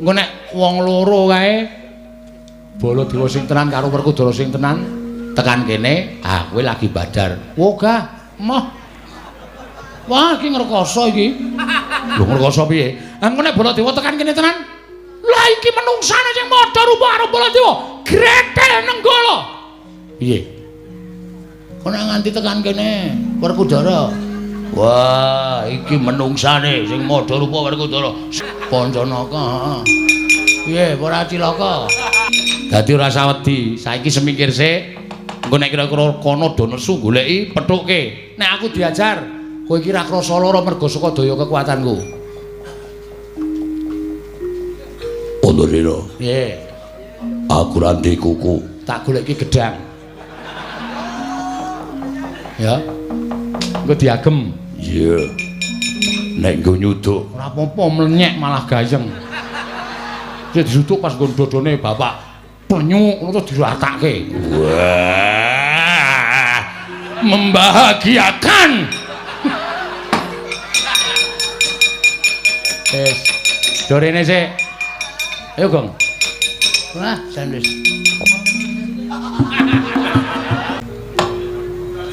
Engko nek wong loro kae Baladewa sing tenan karo Werkudara sing tenan tekan kene, ah kowe lagi badar. Wogah, moh. Wah, iki ngrekoso iki. Lho ngrekoso piye? Ah engko nek Baladewa tekan kene tenan, lah iki menungsane sing padha rupa karo Baladewa, gretel Nenggala. Piye? Kok nek nganti tekan kene Werkudara. Wah, iki menungsane sing madha rupa Werkudara. Pancanaka. Piye, ora cilaka? Dadi ora usah wedi, saiki semingkir sik. Engko nek kira-kira kono do nesu goleki pethukke. Nek aku diajar, kowe iki ra krasa lara mergo saka daya kekuatanku. Antasena. Piye? Aku ra ndek kuku. Tak goleki gedang. Ya. Engko diagem. Iya. Nek nggo nyuduk ora apa-apa mlenyek malah gayeng. Sik disuduk pas nggon dodone bapak. Penyuk ngono terus diratake. Wah. Membahagiakan. Wis. Dorene sik. Ayo, Gong. Wah, jan wis.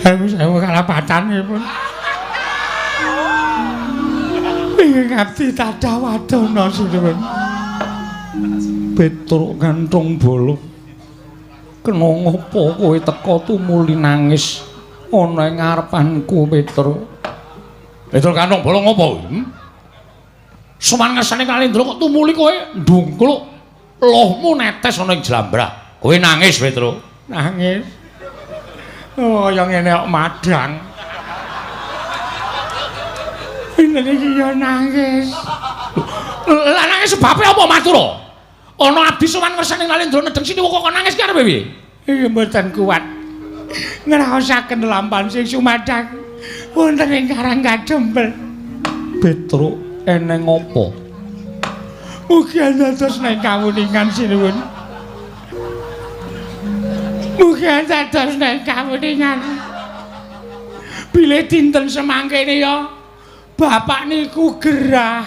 Sewu kalapatanipun. Ingkang ngabdi tadah wadana sinuwun. Petruk kanthong bolong. Kena ngopo kowe teka tumuli nangis ana ing ngarepanku, Petruk? Petruk kanthong bolong ngopo? Sowan ngersane Kalendra kok tumuli kowe ndungkluk lohmu netes ana ing jlambrah. Kowe nangis, Petruk? Nangis. Oh, ya ngene kok madang. Ini iki ya nangis. Lah nangis sebabe apa Matura? Ana abdi sowan ngersane Kalendra nedheng sini kok nangis ki arepe piye? Iki mboten kuat. Ngraosaken lampahan sing sumadhang wonten ing Karang Kadempel. Petruk eneng apa? Mugi dados nek kawuningan sinuwun. Mugi dados nek kawuningan. Bilih dinten semangkene ya bapak niku gerah.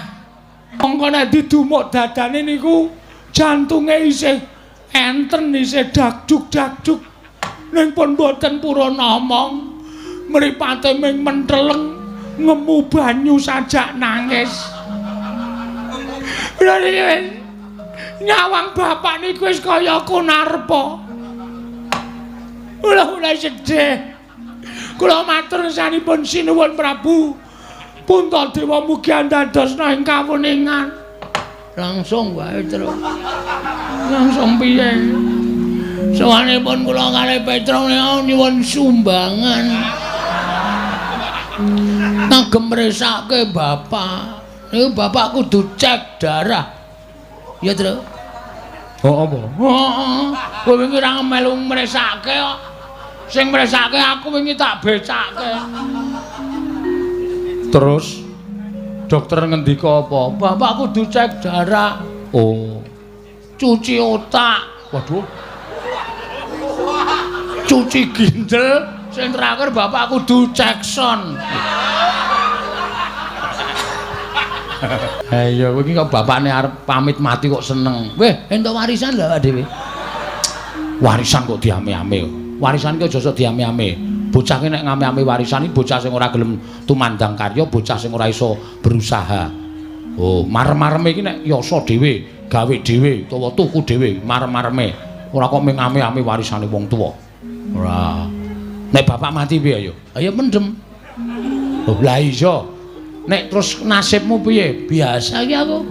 Mongko nek didumuk dadane niku jantunge isih enten isih dakduk-dakduk. Ning pun mboten purun ngomong. Mripate ming menteleng ngemu banyu sajak nangis. Lha niki nyawang bapak niku wis kaya kunarpa. Kula mulai sedih. Kula matur sanipun sinuwun Prabu. Puntadewa mugi andadosna ing kawuningan. Langsung wae, Truk. Langsung piye? Sowanipun kula kalih Petruk nyuwun sumbangan. Kagem mresake bapak. Niku bapak kudu cek darah. Ya, Truk. Oh, apa? Heeh. Kowe wingi ora melu mresake kok. Sing mresake aku wingi tak becake. Terus dokter ngendika apa? Bapak kudu cek darah. Oh. Cuci otak. Waduh. Cuci ginjal. Sing terakhir bapak kudu cek son. Ayo kowe iki kok bapakne arep pamit mati kok seneng. Weh, entuk warisan lho awak dhewe. Warisan kok diame-ame. Warisan ki aja sok diame-ame. Bocah ki nek ngame-ame warisan iki bocah sing ora gelem tumandang karya, bocah sing ora iso berusaha. Oh, marem-mareme iki nek yasa dhewe, gawe dhewe utawa tuku dhewe, marem-mareme. Ora kok mung ame-ame warisane wong tuwa. Ora. Nek bapak mati piye ayo? Ayo mendem. Oh, lah iya. Nek terus nasibmu piye? Biasa iki aku.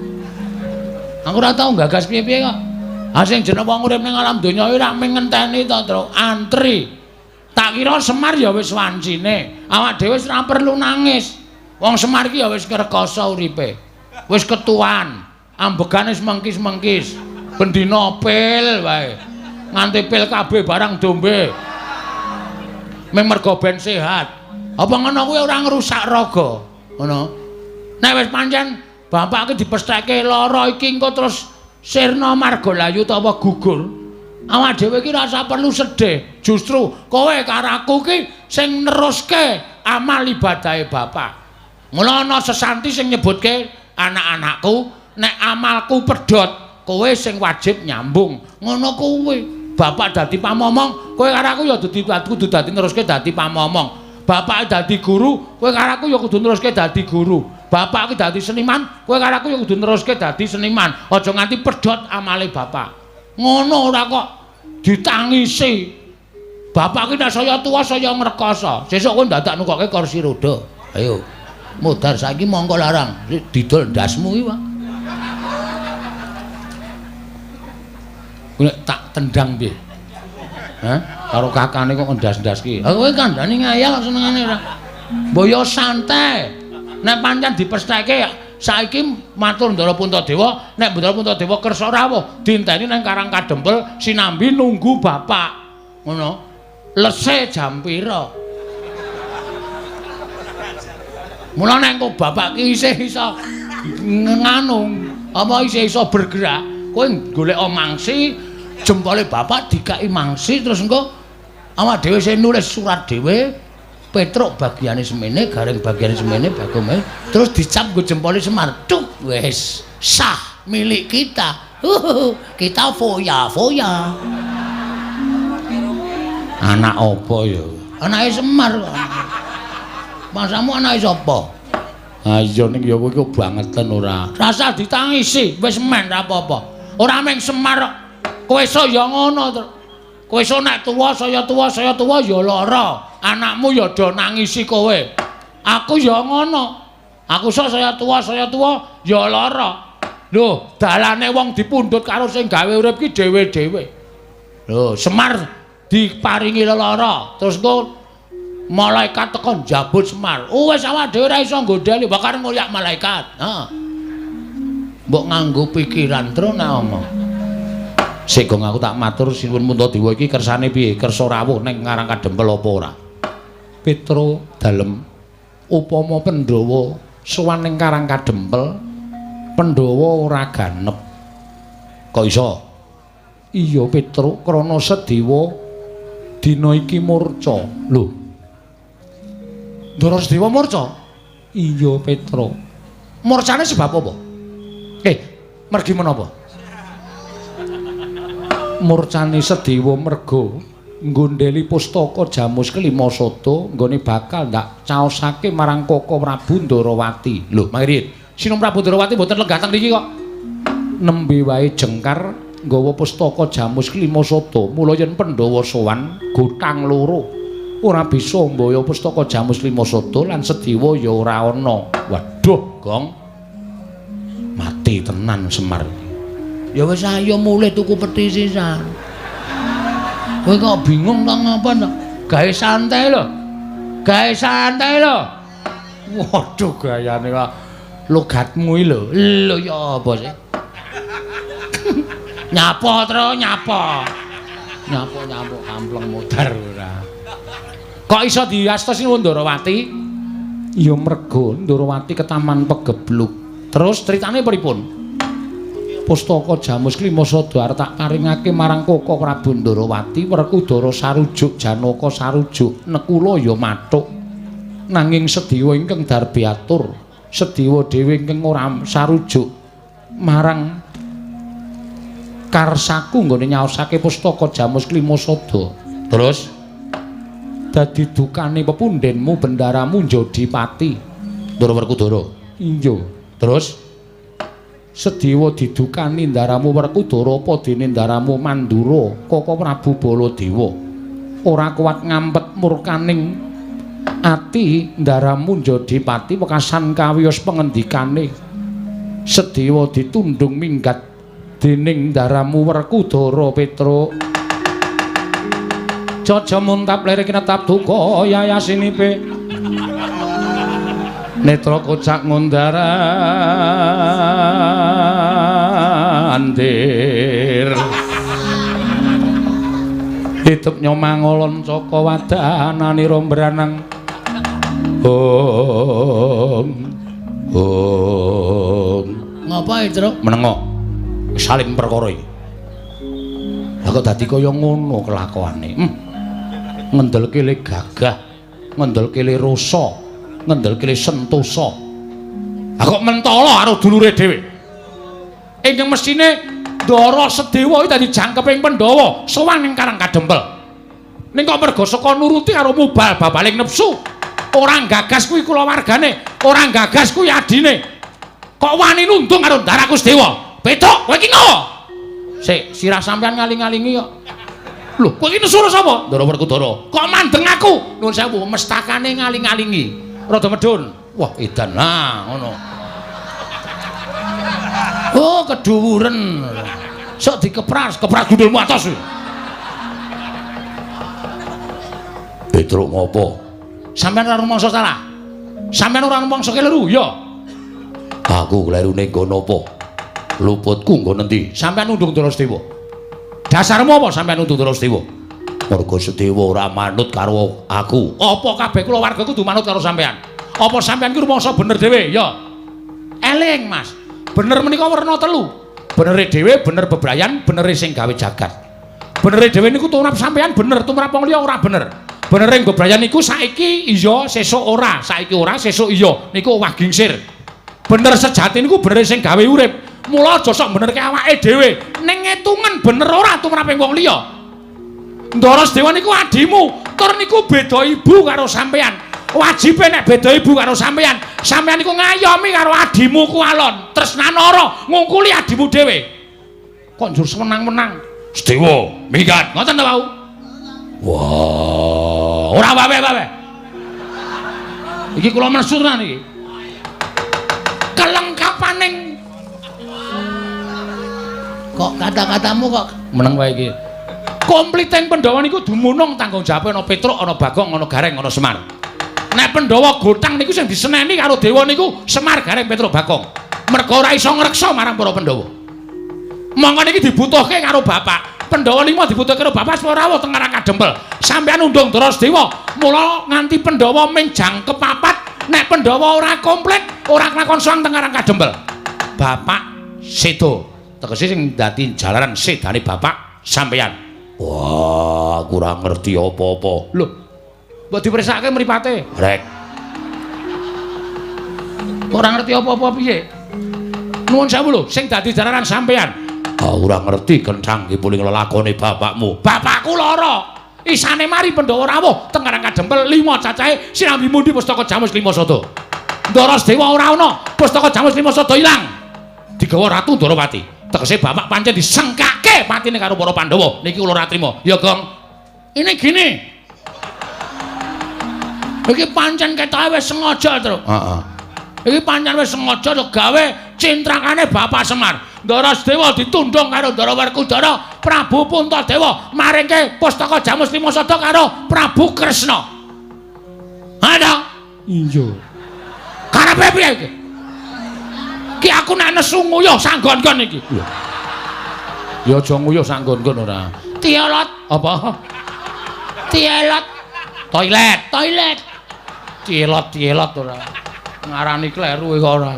Aku ora tau gagas piye-piye kok. Ah sing jeneng wong urip ning alam donya iki ora mung ngenteni to, Truk. Antri. Tak kira Semar ya wis wancine. Awak dhewe wis ora perlu nangis. Wong Semar iki ya wis ngrekoso uripe. Wis ketuan. Ambegane wis mengkis-mengkis. Bendina pil wae. Nganti pil kabeh barang dombe. Mung mergo ben sehat. Apa ngono kuwi ora ngrusak raga? Ngono. Nek wis pancen bapak iki dipestheke lara iki engko terus sirna margalayu utawa gugur. Awak dhewe iki ora usah perlu sedih. Justru kowe karo aku iki sing neruske amal ibadahe bapak. Mula ana sesanti sing nyebutke anak-anakku nek amalku pedhot kowe sing wajib nyambung. Ngono kuwi. Bapak dadi pamomong, kowe karo aku ya kudu dadi neruske dadi pamomong. Bapak dadi guru, kowe karo aku ya kudu neruske dadi guru. Bapak ki dadi seniman, kowe karo aku ya kudu neruske dadi seniman. Aja nganti pedhot amale bapak. Ngono ora kok ditangisi. Bapak ki nek saya tuwa saya ngrekoso. Sesuk kowe dadak nukokke kursi roda. Ayo. Modar saiki mongko larang, didol ndasmu iki, Pak. Nek tak tendang piye? Hah? Karo kakane kok ngendas-ndas ki. Ha kowe kandhane ngayal kok senengane ora. Mbok yo santai. Nek pancen dipestheke saiki matur Ndara Puntadewa, nek Ndara Puntadewa kersa rawuh, dinteni nang Karang Kadempel sinambi nunggu bapak. Ngono. Lese jam pira? Mula nek engko bapak ki isih iso nganu, apa isih iso bergerak, kowe golek mangsi, jempole bapak dikai mangsi terus engko awak dhewe sing nulis surat dhewe, Petruk bagiane semene, Gareng bagiane semene, Bagong terus dicap nggo jempole Semar. Tuk, wis sah milik kita. Kita foya-foya. Anak apa ya? Anake Semar kok. Masamu anake sapa? Ha iya ning ya kowe iki bangeten ora. Rasa ditangisi, wis men ra apa-apa. Ora mung Semar kok. Kowe iso ya ngono to. Kowe iso nek tuwa saya tuwa saya tuwa ya lara. Anakmu ya do nangisi kowe. Aku ya ngono. Aku iso saya tuwa ya lara. Lho, dalane wong dipundhut karo sing gawe urip ki dhewe-dhewe. Lho, Semar diparingi lelara, terus engko malaikat teko njabut Semar. Oh, wis awak dhewe ora iso nggodheli, bakal ngulyak malaikat. Heeh. Mbok nganggo pikiran tru nek omong. Sik gong aku tak matur sinuwun Puntadewa iki kersane piye? Kersa rawuh ning Karang Kadempel apa ora? Petro dalem upama Pandhawa sowan ning Karang Kadempel, Pandhawa ora ganep. Kok iso? Iya Petro, krana Sedewa dina iki murca. Lho. Ndara Sedewa murca? Iya Petro. Murcane sebab apa? Mergi menapa? Murcane Sedewa merga nggondheli pustaka Jamus Kelima Sada nggone bakal ndak caosake marang Koko Prabu Ndarawati. Lho, mangrit. Sinung Prabu Ndarawati mboten lenggah teng mriki kok. Nembe wae jengkar nggawa pustaka Jamus Kelima Sada, mula yen Pandhawa sowan gotang loro ora bisa mbaya pustaka Jamus Lima Sada lan Sedewa ya ora ana. Waduh, Gong. Mati tenan Semar. Ya wis ayo mulih tuku peti sisan. Kowe kok bingung ta ngapa ta? Gawe santai lho. Gawe santai lho. Waduh gayane kok logatmu iki lho. Lho ya apa sih? Nyapa tro nyapa. Nyapa-nyapa kampleng modar ora. Kok iso diasta sinuwun Ndarawati? Ya merga Ndarawati ketaman pegebluk. Terus critane pripun? Pustaka Jamus Kelima Sada arep tak paringake marang Koko Prabu Ndarawati, Werkudara sarujuk, Janaka sarujuk, Nekula ya mathuk. Nanging Sedewa ingkang darbi atur, Sedewa dhewe ingkang ora sarujuk marang karsaku nggone nyaosake pustaka Jamus Kelima Sada. Terus dadi dukane pepundhenmu bendaramu njadi pati. Ndara Werkudara. Iya. Terus Sedewa didukani ndaramu Werkudara apa dene ndaramu Mandura Koko Prabu Baladewa ora kuat ngampet murkaning ati ndaramu njadi pati wekasan kawiyos pengendikane. Sedewa ditundung minggat dening ndaramu Werkudara Petruk. Jaja muntap lirik netap duka yayasinipe netra kocak ngundar andir hitup nyomangolon caka wadananira mbranang ong ong. Ngapa Truk? Menengok saling perkara iki. Lah kok dadi kaya ngono kelakuane. Ngendelke le gagah, ngendelke le rasa, ngendelke le sentosa. Lah kok mentala karo dulure dhewe. Ingkang mesthine Ndara Sedewa iki dadi jangkeping Pandhawa, sowan ning Karang Kadempel. Ning kok merga saka nuruti karo mubal babaling nepsu. Ora gagas kuwi kulawargane, ora gagas kuwi adine. Kok wani nundung karo Ndara Kusdewa? Petruk, kowe iki ngopo? Sik, sirah sampean ngaling-alingi kok. Lho, kowe iki nesu sapa? Ndara Werkudara. Kok mandeng aku? Nuwun sewu, mestakane ngaling-alingi. Rada medhun. Wah, edan. Nah, ngono. Oh, keduwuren. Sok dikepras, kepras gundulmu atos. Petruk ngopo? Sampeyan ora rumangsa salah. Sampeyan ora rumangsa keliru, ya. Aku klerune nggon apa? Luputku nggon endi? Sampeyan nundung Ndara Sedewa. Dasarmu apa sampeyan nundung Ndara Sedewa? Mergo Sedewa ora manut karo aku. Apa kabeh kulawarga kudu manut karo sampeyan? Apa sampeyan ki rumangsa bener dhewe? Ya. Eling, Mas. Bener menika werna telu. Benere dhewe, bener bebrayan, benere sing gawe jagat. Benere dhewe niku tumrap sampeyan bener, tumrap wong liya ora bener. Benere bebrayan niku saiki iya, sesuk ora, saiki ora, sesuk iya. Niku owah gingsir. Bener sejati niku benere sing gawe urip. Mula aja sok benerke awake dhewe. Ning ngetungen bener ora tumrape wong liya. Ndara Sedewa niku adimu, tur niku beda ibu karo sampeyan. Wajibe nek beda ibu karo sampeyan, sampeyan niku ngayomi karo adimu ku alon. Tresnanara ngungkuli adimu dhewe. Kok njur semenang-menang? Sedewa, minggat. Ngoten ta, Wau? Wah, ora wae-wae. Iki kula nesu tenan iki. Kelengkapaning kok kata-katamu kok meneng wae iki. Kompliteng Pandhawa niku dumunung tanggung jawabe ana Petruk, ana Bagong, ana Gareng, ana Semar. Nek Pandhawa gotang niku sing diseneni karo dewa niku Semar, Gareng, Petruk, Bagong. Merga ora iso ngreksa marang para Pandhawa. Mongko niki dibutuhke karo bapak. Pandhawa lima dibutuhke karo bapak supaya rawuh teng Karang Kadempel. Sampeyan undung Ndara Sedewa, mula nganti Pandhawa ming jangkep papat, nek Pandhawa ora komplit, ora kelakon sowan teng Karang Kadempel. Bapak sedo. Tegese sing dadi jalaran sedane bapak sampeyan. Wah, aku ora ngerti apa-apa. Lho, mbok dipersake mripate. Rek. Ora ngerti apa-apa piye? Nuwun sewu lho, sing dadi jalaran sampeyan. Aku ora ngerti kenthang iki puling lelakone bapakmu. Bapakku lara. Isane mari Pandhawa rawuh teng Karang Kadempel 5 cacahe sinambi mundi pustaka Jamus 5 Sada. Ndara Sedewa ora ana, pustaka Jamus 5 Sada ilang. Digawa Ratu Ndorowati. Tegese bapak pancen disengkake patine karo para Pandhawa. Niki kula ora trima. Ya, Gong. Ini gini. Iki pancen ketoke wis sengaja, Truk. Heeh. Iki pancen wis sengaja gawe cintrakane Bapak Semar. Ndara Sedewa ditundung karo Ndara Werkudara, Prabu Puntadewa maringke pustaka Jamus 5 Sada karo Prabu Kresna. Ha ta? Iya. Karepe piye iki? Ki aku nek nesu nguyuh sanggon-gon iki. Ya aja nguyuh sanggon-gon ora. Tielot apa? Tielot. Toilet, toilet. Tielot, tielot ora. Ngarani kleru kok ora.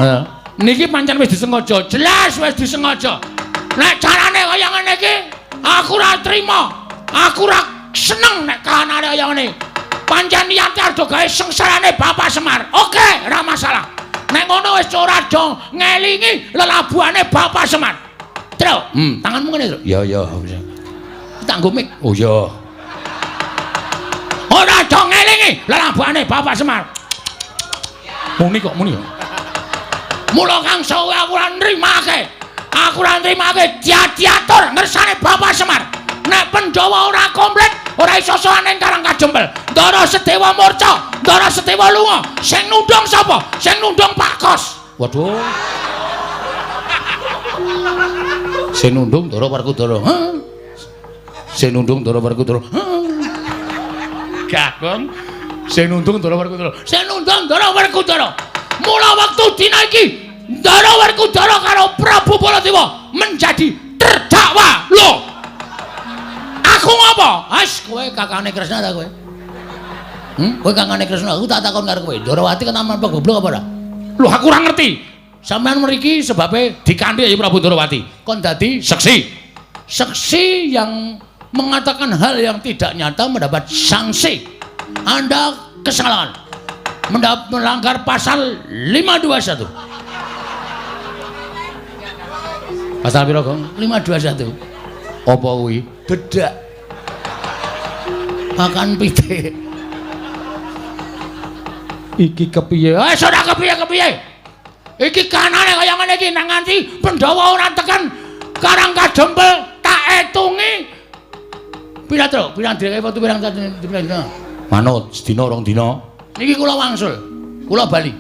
Heeh. Niki pancen wis disengaja, jelas wis disengaja. Nek carane kaya ngene iki, aku ora trima. Aku ora seneng nek kahanane kaya ngene. Pancen niate arep gawe sengsarane Bapak Semar. Oke, ora masalah. Nek ngono wis ora do ngelingi lelabuhane Bapak Semar. Truk, tanganmu ngene, Truk. Ya, ya. Tak nggo mik. Oh iya. Ora do ngelingi lelabuhane Bapak Semar. Muni kok muni. Mula kang sawe aku ora nrimake. Aku ora nrimake diatur ngersane Bapak Semar. Nek Pandhawa ora komplit, ora iso sowan ning Karang Kadempel. Ndara Sedewa murca, Ndara Sedewa lunga. Sing nundung sapa? Sing nundung Pak Kos. Waduh. Sing nundung Ndara Werkudara. Heh. Sing nundung Ndara Werkudara. Heh. Gagong. Sing nundung Ndara Werkudara. Sing nundung Ndara Werkudara. Mula wektu dina iki Ndara Werkudara karo Prabu Baladewa menjadi terdakwa. Lho. Aku ngopo? As kowe kakane Kresna ta kowe? Kowe kakane Kresna, aku tak takon karo kowe. Ndorowati ketaman apa goblok apa ora? Lho aku ora ngerti. Sampeyan mriki sebabe dikanthi ya Prabu Ndorowati. Kon dadi saksi. Saksi yang mengatakan hal yang tidak nyata mendapat sanksi. Anda kesalahan. Melanggar pasal 521. Pasal pira, Gong? 521. Apa kuwi? Bedak. Makan pitik. Iki kepiye? Eh, ora kepiye-kepiye. Iki kanane kaya ngene iki nang nganti Pandhawa ora tekan Karang Kadempel tak etungi. Pira, Tru? Pirang direke foto pirang dina? Manut sedina rong dina. Niki kula wangsul. Kula bali.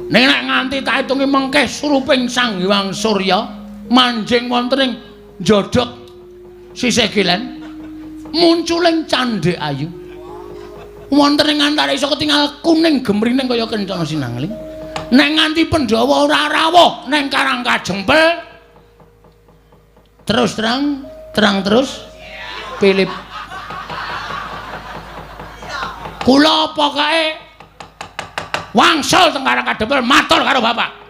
Ning nek nganti tak etungi mengke suruping Sang Hyang Surya manjing wonten ing njodhok sisih kilen munculing candhek ayu. Wonten ing antara iso ketingal kuning gemrining kaya kencana sinangling. Nek nganti Pandhawa ora rawuh ning Karang Kajempel terus terang, terang terus Philip. Kula pokoke wangsul teng Karang Kadempel matur karo bapak.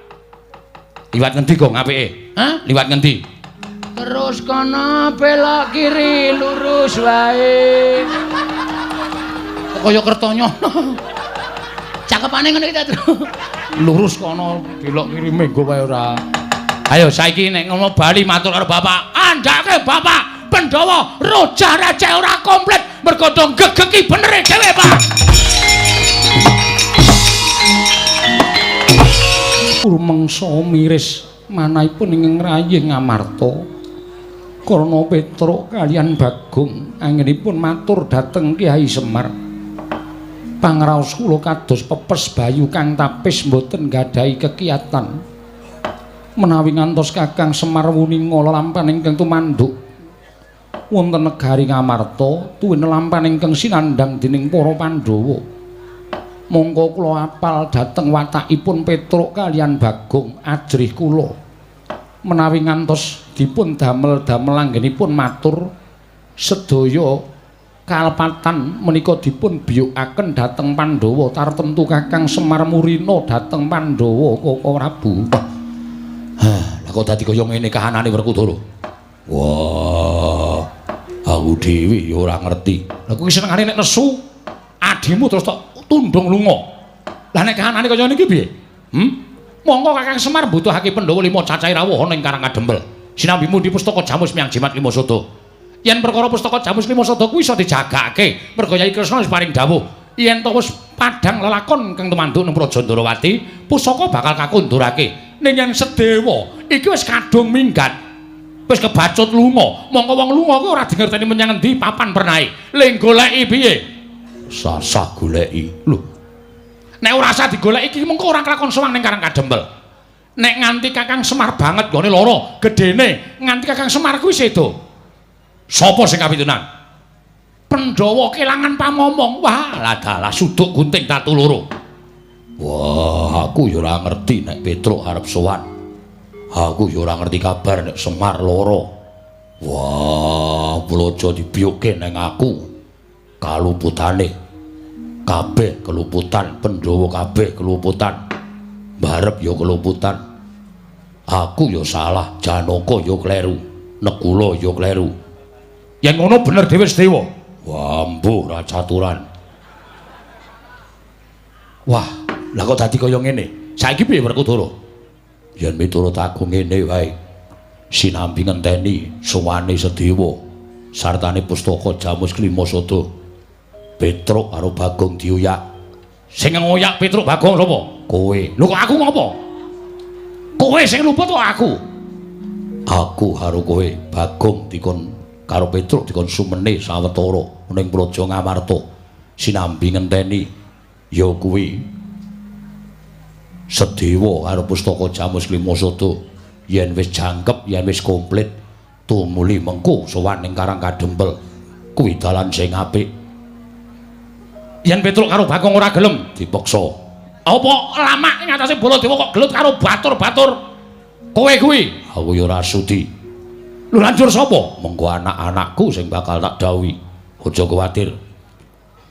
Liwat ngendi, Gong, apike? Hah? Liwat ngendi? Terus kono belok kiri lurus wae. Kaya Kertonyono. Cakepane ngono iki ta, Tru? Lurus kono belok kiri menggo wae ora. Ayo saiki nek ngono bali matur karo bapak. Andhake bapak Pandhawa rojah receh ora komplit mergo do gegeki benere dhewe, Pak. Rumangsa miris manahipun ing ngrayih Ngamarta. Karna Petruk kaliyan Bagong anggenipun matur dhateng Kyai Semar. Pangraos kula kados pepes bayu kang tapis mboten nggadahi kekiyatan. Menawi ngantos Kakang Semar wuninga lelampahan ingkang tumanduk wonten negari Ngamarta tuwin lelampahan ingkang sinandhang dening para Pandhawa. Mongko kula apal dhateng watakipun Petruk kaliyan Bagong ajrih kula. Menawi ngantos dipun damel-damel anggenipun matur sedaya kalepatan menika dipun biyukaken dhateng Pandhawa tartemtu Kakang Semar murina dhateng Pandhawa Koko Prabu. Hah, lah kok dadi kaya ngene kahanane Werkudara? Wah, aku dhewe ya ora ngerti. Lah kuwi senengane nek nesu adimu terus tok tundung lunga. Lah nek kahanane kaya niki piye? Hmm? Monggo Kakang Semar mbutuhake Pandhawa 5 cacahe rawuh ana ing Karang Kadempel. Sinambi mundi pustaka Jamus Miang Jimat Lima Sada. Yen perkara pustaka Jamus Lima Sada kuwi iso dijagake, merga Yai Kresna wis paring dawuh yen to wis padhang lelakon kang tumanduk nang Praja Ndorowati, pusaka bakal kakundurake. Ning yen Sedewa iki wis kadung minggat, wis kebacut lunga, mongko wong lunga kuwi ora dingerteni menyang endi papan pernahe. Le goleki piye? Sasah goleki. Lho. Nek ora usah digoleki iki mengko ora kelakon sowan ning Karang Kadempel. Nek nganti Kakang Semar banget nggone lara, gedene nganti Kakang Semar kuwi sedo. Sapa sing kapitunan? Pandhawa kelangan pamomong. Wah, lah dalah suduk gunting tatu loro. Wah, aku ya ora ngerti nek Petruk arep sowan. Aku ya ora ngerti kabar nek Semar lara. Wah, blojo dibiyuke nang aku. Kaluputane kabeh keluputan, Pandhawa kabeh keluputan. Barep ya keluputan. Aku ya salah, Janaka ya kleru, Nekula ya kleru. Yen ngono bener dhewe Sedewa. Wah, mbuh ra caturan. Wah, lah kok dadi kaya ngene? Saiki piye Werkudara? Yen miturut aku ngene wae. Sinambi ngenteni sowane Sedewa sartane pustaka Jamus Klima Sada. Petruk karo Bagong diuyak. Sing ngoyak Petruk Bagong sapa? Kowe. Lho kok aku ngopo? Kowe sing luput kok aku? Aku karo kowe, Bagong dikon karo Petruk dikon sumene sawetara ning Praja Ngamarta. Sinambi ngenteni ya kuwi Sedewa karo pustaka Jamus Klima Sada. Yen wis jangkep, yen wis komplit, tumuli mengko sowan ning Karang Kadempel. Kuwi dalan sing apik. Yen Petruk karo Bagong ora gelem dipeksa. Apa lamak ing atase Baladewa kok gelut karo batur-batur kowe kuwi? Aku ya ora sudi. Lho lanjur sapa? Mengko anak-anakku sing bakal tak dawuhi. Aja kuwatir.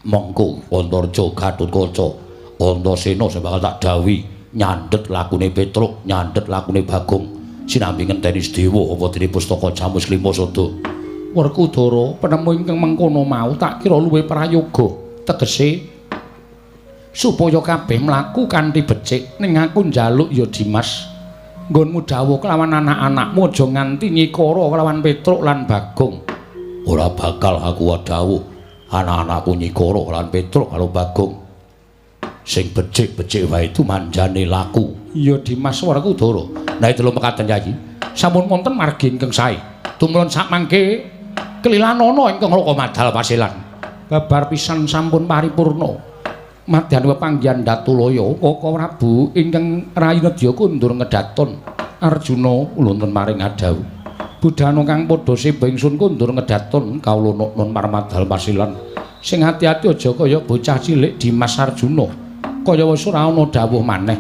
Mengko Antarja Gatotkaca, Antasena sing bakal tak dawuhi nyandhet lakune Petruk, nyandhet lakune Bagong. Sinambi ngenteni Sedewa apa dene pustaka Jamus Klima Sada. Werkudara penemu ingkang mengkono mau tak kira luwih prayoga, tegese supaya kabeh mlaku kanthi becik. Ning aku njaluk ya Dimas, Nggonmu dawuh kelawan anak-anakmu aja nganti nyikara kelawan Petruk lan Bagong. Ora bakal aku dawuh anak-anakku nyikara lan Petruk karo Bagong. Sing becik-becik wae tumanjane laku. Iya Dimas Werkudara. Nah itu lho mekaten Yayi. Sampun wonten margi ingkang sae. Tumrun sakmangke kelilanana ingkang Raka Madal Pasilan. Babar pisan sampun paripurna. Madyan pepanggihan Datulaya Kaka Prabu ingkang rayi nedya kundur ngedaton Arjuna ulunten maring adhawuh. Budhana kang padha seba ingsun kundur ngedaton kawula nun Marmadal Pasilan. Sing ati-ati aja kaya bocah cilik Dimas Arjuna. Kaya wis ora ana dawuh maneh.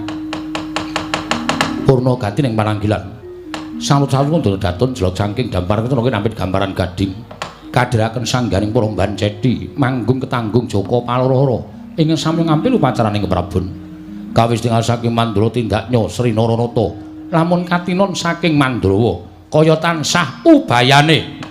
Purna gati ning pananggilan. Sanut-sanut kundur daton jelok saking dampar ketana nampit gambaran gading. Kadhiraken sangganing para banceti manggung ketanggung Joko Paloro ingkang sami ngampil upacaraning Keprabon. Kawis tingal saking Mandura tindaknya Sri Naranata. Lamun katinon saking Mandrawa kaya tansah ubayane.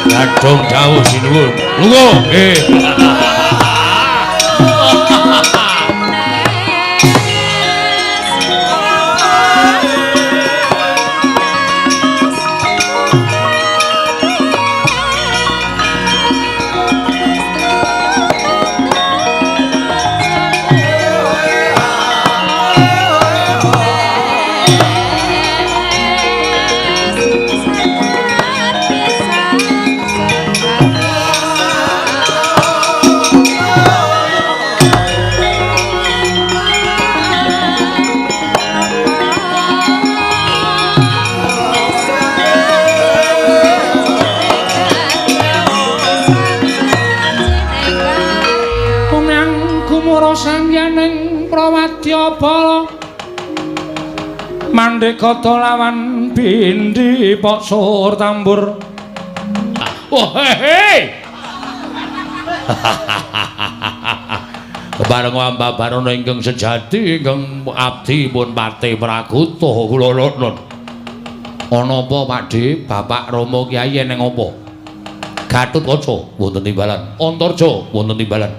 Gadhong dawuh sinuwun. Lunga nggih. Mandekata lawan bindi pok sur tambur. Oh he. Bareng ambabarana ingkang sejati ingkang abdi pun pate praguta kula nuwun. Ana apa Pakdhe? Bapak Rama Kyai eneng apa? Gatotkaca wonten timbalan, Antarja wonten timbalan.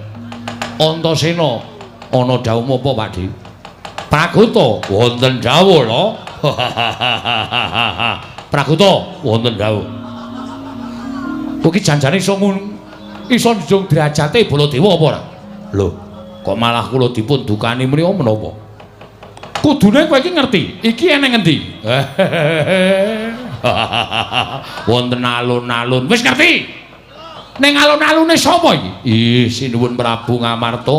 Antasena ana dawuh apa Pakdhe? Praguta wonten dawuh lho. Praguta wonten dawuh. Kuwi janjane iso iso njung derajate Baladewa apa ora? Lho, kok malah kula dipun dukani mriya menapa? Kudune kowe iki ngerti, iki eneng endi? Wonten alun-alun. Wis ngerti. Ning alun-alune sapa iki? Ih, sinuwun Prabu Ngamarta,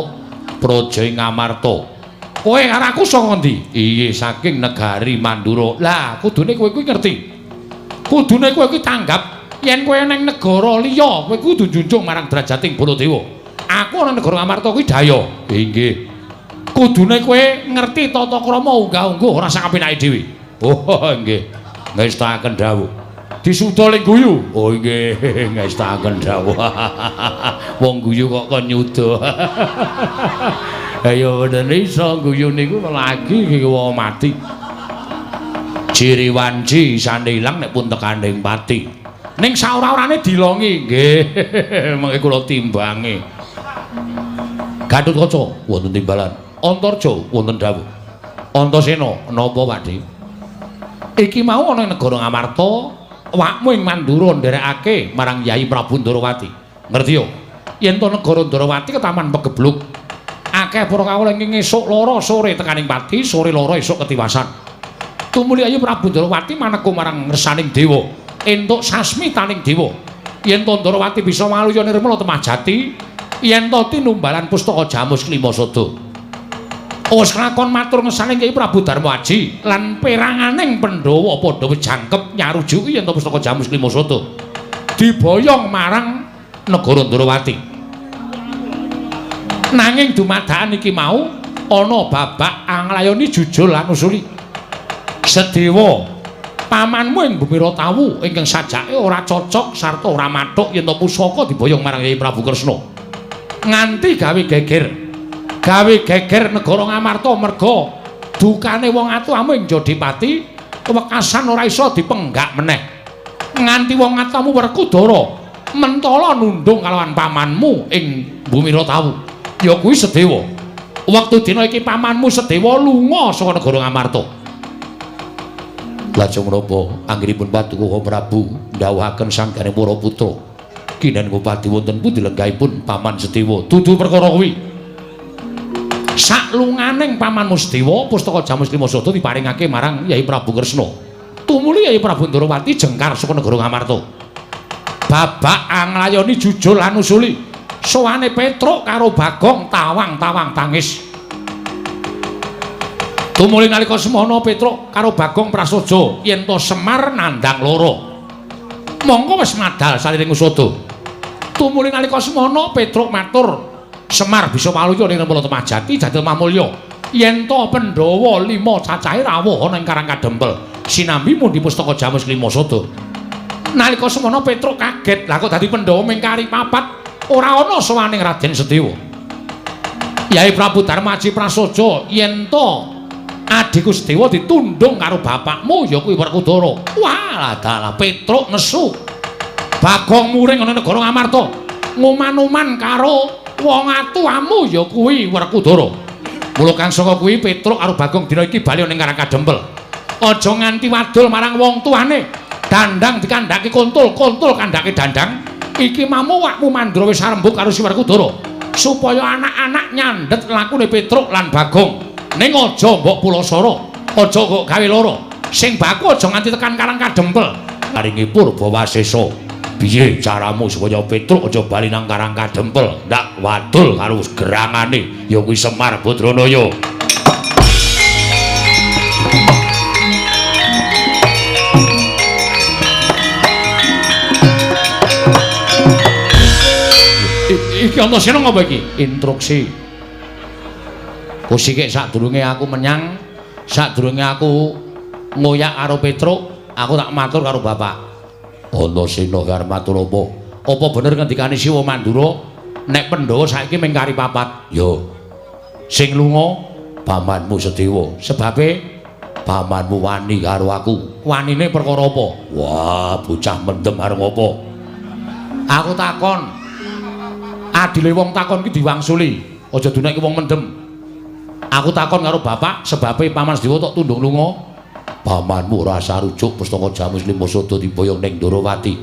Praja Ngamarta. Kowe karo aku saka ngendi? Iya, saking negari Mandura. Lah, kudune kowe kuwi ngerti. Kudune kowe kuwi tanggap yen kowe ning negara liya, kowe kudu njunjung marang derajating Baladewa. Aku ana negara Ngamarta kuwi daya. Inggih. Kudune kowe ngerti tata krama unggah-ungguh ora sak kapenake dhewe. Oh, nggih. Ngestakaken dawuh. Disuda ling guyu. Oh, nggih, ngestakaken dawuh. Wong guyu kok kon nyuda. Ayo bener iso guyu niku lagi iki wong mati. Ciri wanci isane ilang nek pun tekaning pati. Ning saora-orane dilongi nggih. Mengke kula timbangi. Gatotkaca wonten timbalan. Antarja wonten dawuh. Antasena napa Pakdhe? Iki mau ana ing negara Ngamarta, awakmu ing Mandura nderekake marang Yai Prabu Ndarawati. Ngerti yo? Yen to negara Ndarawati ketaman pegebluk. Akeh para kawula ing esuk lara sore tekaning pati, sore lara esuk ketiwasan. Tumuli Ayu Prabu Ndarawati maneka marang ngersaning dewa, entuk sasmitaning dewa. Yen to Ndarawati bisa waluya nirmala temah jati, yen to tinumbalan pustaka Jamus Klima Sada. Wis lakon matur ngersaning Kyai Prabu Darma Aji lan peranganing Pandhawa padha wis jangkep nyarujuki yen to pustaka Jamus Klima Sada diboyong marang negara Ndarawati. Nanging dumadakan iki mau ana babak anglayoni jujul lan usuli. Sedewa pamanmu ing Bumi Ratawu ingkang sajake ora cocok sarta ora mathuk yen to pusaka diboyong marang Kyai Prabu Kresna. Nganti gawe geger. Gawe geger negara Ngamarta merga dukane wong atuamu ing Jodipati wekasan ora iso dipenggak meneh. Nganti wong atuamu Werkudara mentala nundung kalawan pamanmu ing Bumi Ratawu. Ya kuwi Sedewa. Wektu dina iki pamanmu Sedewa lunga saka negara Ngamarta. Lajeng menapa anggenipun Paduka Prabu ndhawuhaken sangganing para putra kinen Ngupati wonten pundi lenggahipun paman Sedewa? Dudu perkara kuwi. Saklunganing pamanmu Sedewa pustaka Jamus Klima Sada diparingake marang Yai Prabu Kresna. Tumuli Yai Prabu Ndarawati jengkar saka negara Ngamarta. Babak anglayoni jujul lan usuli. Sowane Petruk karo Bagong tawang-tawang tangis. Tumuli nalika semono Petruk karo Bagong prasaja yen to Semar nandhang lara. Mongko wis madal saliring usada. Tumuli nalika semono Petruk matur, Semar bisa waluya ning Nirmala Temah Jati Jati Lemah Mulya. Yen to Pandhawa 5 cacahe rawuh ana ing Karang Kadempel sinambi mundi pustaka Jamus Klima Sada. Nalika semono Petruk kaget, lah kok dadi Pandhawa ming kari papat ora ana sowaning Raden Sedewa. Yai Prabu Darmaji prasaja yen to adhiku Sedewa ditundung karo bapakmu ya kuwi Werkudara. Wah, dalah Petruk nesu. Bagong muring ana negara Ngamarta, nguman-uman karo wong atuamu ya kuwi Werkudara. Mula kang saka kuwi Petruk karo Bagong dina iki bali ning Karang Kadempel. Aja nganti wadul marang wong tuane. Dandang dikandhake kontul, kontul kandhake dandang. Iki mamu wakmu Mandura wis arembug karo si Werkudara supaya anak-anak nyandhet lakune Petruk lan Bagong. Ning aja mbok pulasara, aja kok gawe lara. Sing baku aja nganti tekan Karang Kadempel. Paringi purba wasesa. Piye caramu supaya Petruk aja bali nang Karang Kadempel? Ndak wadul karo gerangane ya kuwi Semar Badranaya. Iki Antasena ngapa iki? Instruksi. Kusike sadurunge aku menyang, sadurunge aku ngoyak karo Petruk, aku tak matur karo bapak. Antasena arep matur apa? Apa bener ngendikane Siwa Mandura nek Pandhawa saiki mung kari papat? Ya. Sing lunga pamanmu Sedewa. Sebabe pamanmu wani karo aku. Wanine perkara apa? Wah, bocah mendem arep ngopo? Aku takon. Adile wong takon ki diwangsuli. Aja duneke wong mendem. Aku takon karo bapak sebabe paman Sedewa tok tundung lunga. Pamanmu ora sarujuk pustaka Jamus Lima Sada diboyong ning Ndarawati.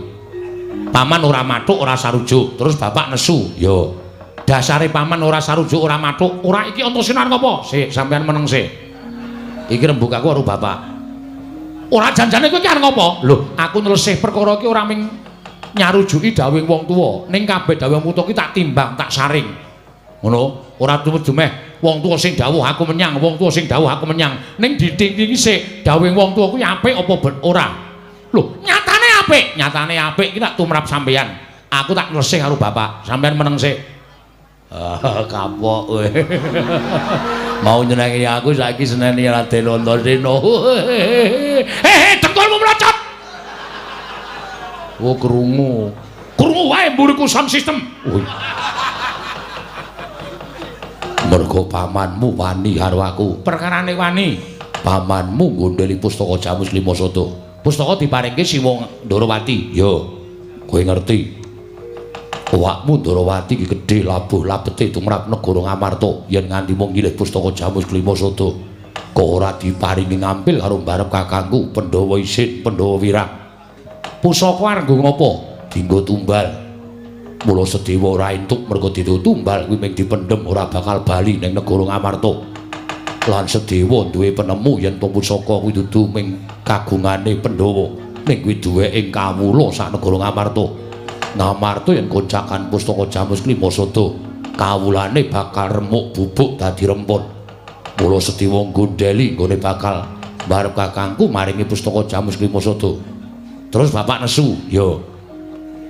Paman ora mathuk ora sarujuk, terus bapak nesu. Ya. Dasare paman ora sarujuk ora mathuk, ora iki Antasena arep apa? Sik, sampean meneng sik. Iki rembug aku karo bapak. Ora janjane kowe iki arep ngopo? Lho, aku nylesih perkara iki ora ming nyarujuki dawuhing wong tuwa, ning kabeh dawuh wong tuwa ki tak timbang, tak saring. Ngono, ora dumeh wong tuwa sing dawuh aku menyang, wong tuwa sing dawuh aku menyang. Ning ditinggi sik dawuhing wong tuwa kuwi apik apa ora? Lho, nyatane apik, nyatane apik iki tak tumrap sampeyan. Aku tak nglesih karo bapak, sampeyan meneng sik. Ah, kapok kowe. Mau nyenengi aku saiki seneni Raden Antasena. Hehe, dengkulmu mlocot. Oh, krungu. Krungu wae mburiku sound system. Oh. Mergo pamanmu wani karo aku. Perkarane wani. Pamanmu nggondheli pustaka Jamus Lima Sada. Pustaka diparingke Siwa Ndorowati. Ya, kowe ngerti. Awakmu Ndorowati iki gedhe labuh labete tumrap negara Ngamarta yen nganti mung nyilih pustaka Jamus Lima Sada. Kok ora diparingi ngampil karo mbarep kakangku Pandhawa Isin, Pandhawa Wirang. Pusaka arep nggo ngopo? Dinggo tumbal. Mula Sedewa ora entuk mergo ditumbal tumbal kuwi mung dipendhem ora bakal bali ning negara Ngamarta. Lan Sedewa duwe penemu yen to pusaka kuwi dudu mung kagungane Pandhawa, ning kuwi duweke kawula sak negara Ngamarta. Ngamarta yen goncakan pustaka Jamus Lima Sada, kawulane bakal remuk bubuk dadi rempon. Mula Sedewa nggondheli nggone bakal mbarep kakangku maringi pustaka Jamus Lima Sada. Terus bapak nesu, ya.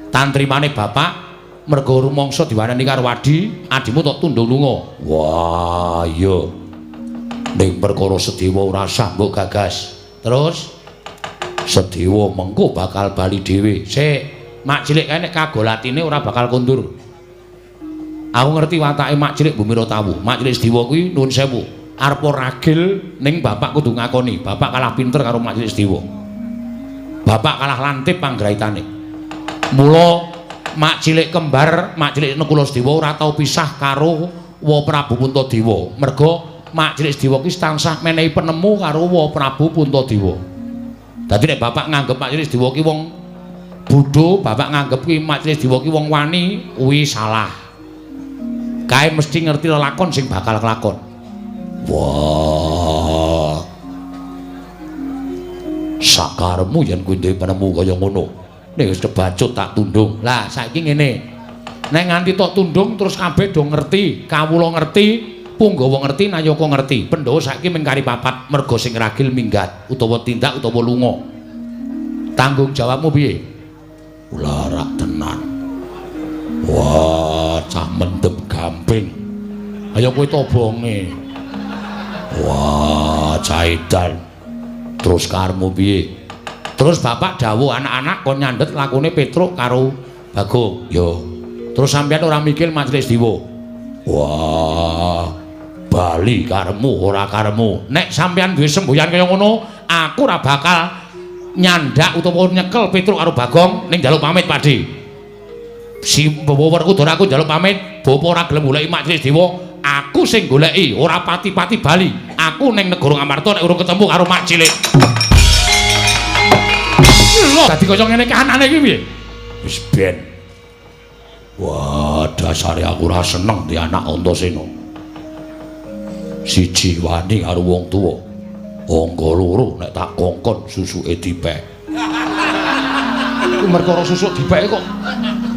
Tantrimane bapak mergo rumangsa diwaneni karo adi, adimu tok tundung lunga. Wah, iya. Ning perkara Sedewa ora sah mbok gagas. Terus Sedewa mengko bakal bali dhewe. Sik, mak cilik kae nek kagolatine ora bakal kondur. Aku ngerti watake mak cilik Bumira Tawu. Mak cilik Sedewa kuwi nuwun sewu, arep ragil ning bapak kudu ngakoni, bapak kalah pinter karo mak cilik Sedewa. Bapak kalah lantip panggraitane. Mula mak cilik kembar, mak cilik Nekula Sedewa ora tau pisah karo Wa Prabu Puntadewa. Merga mak cilik Sedewa ki tansah menehi penemu karo Wa Prabu Puntadewa. Dadi nek bapak nganggep mak cilik Sedewa ki wong bodho, bapak nganggep ki mak cilik Sedewa ki wong wani, kuwi salah. Kae mesti ngerti lelakon sing bakal kelakon. Wah. Sakaremu yen kuwi duwe penemu kaya ngono. Nek wis kebacut tak tundung. Lah saiki ngene. Nek nganti tok tundung terus kabeh do ngerti, kawula ngerti, punggawa ngerti, nayaka ngerti. Pandhawa saiki mung kari papat merga sing ragil minggat utawa tindak utawa lunga. Tanggung jawabmu piye? Ularak tenan. Wah, cah mendem gamping. Ayo kowe tobonge. Wah, cah edan. Terus karmu piye? Terus bapak dawuh anak-anak kon nyandhet lakune Petruk karo Bagong. Ya. Terus sampeyan ora mikir Majelis Dewa. Wah, bali karemu ora karemu. Nek sampeyan duwe semboyan kaya ngono, aku ora bakal nyandak utawa nyekel Petruk karo Bagong ning njaluk pamit, Pakde. Si bawa Werkudara aku njaluk pamit, bapa ora gelem goleki Majelis Dewa, aku sing goleki, ora pati-pati bali. Aku ning negara Ngamarta nek urung ketemu karo mak cilik. Lho, dadi kaya ngene kahanane iki piye? Wis ben. Wah, dasare aku ora seneng di anak Antasena. Siji wani karo wong tuwa. Angka loro nek tak kongkon susuke dipek. Ku perkara susuk dipeke kok.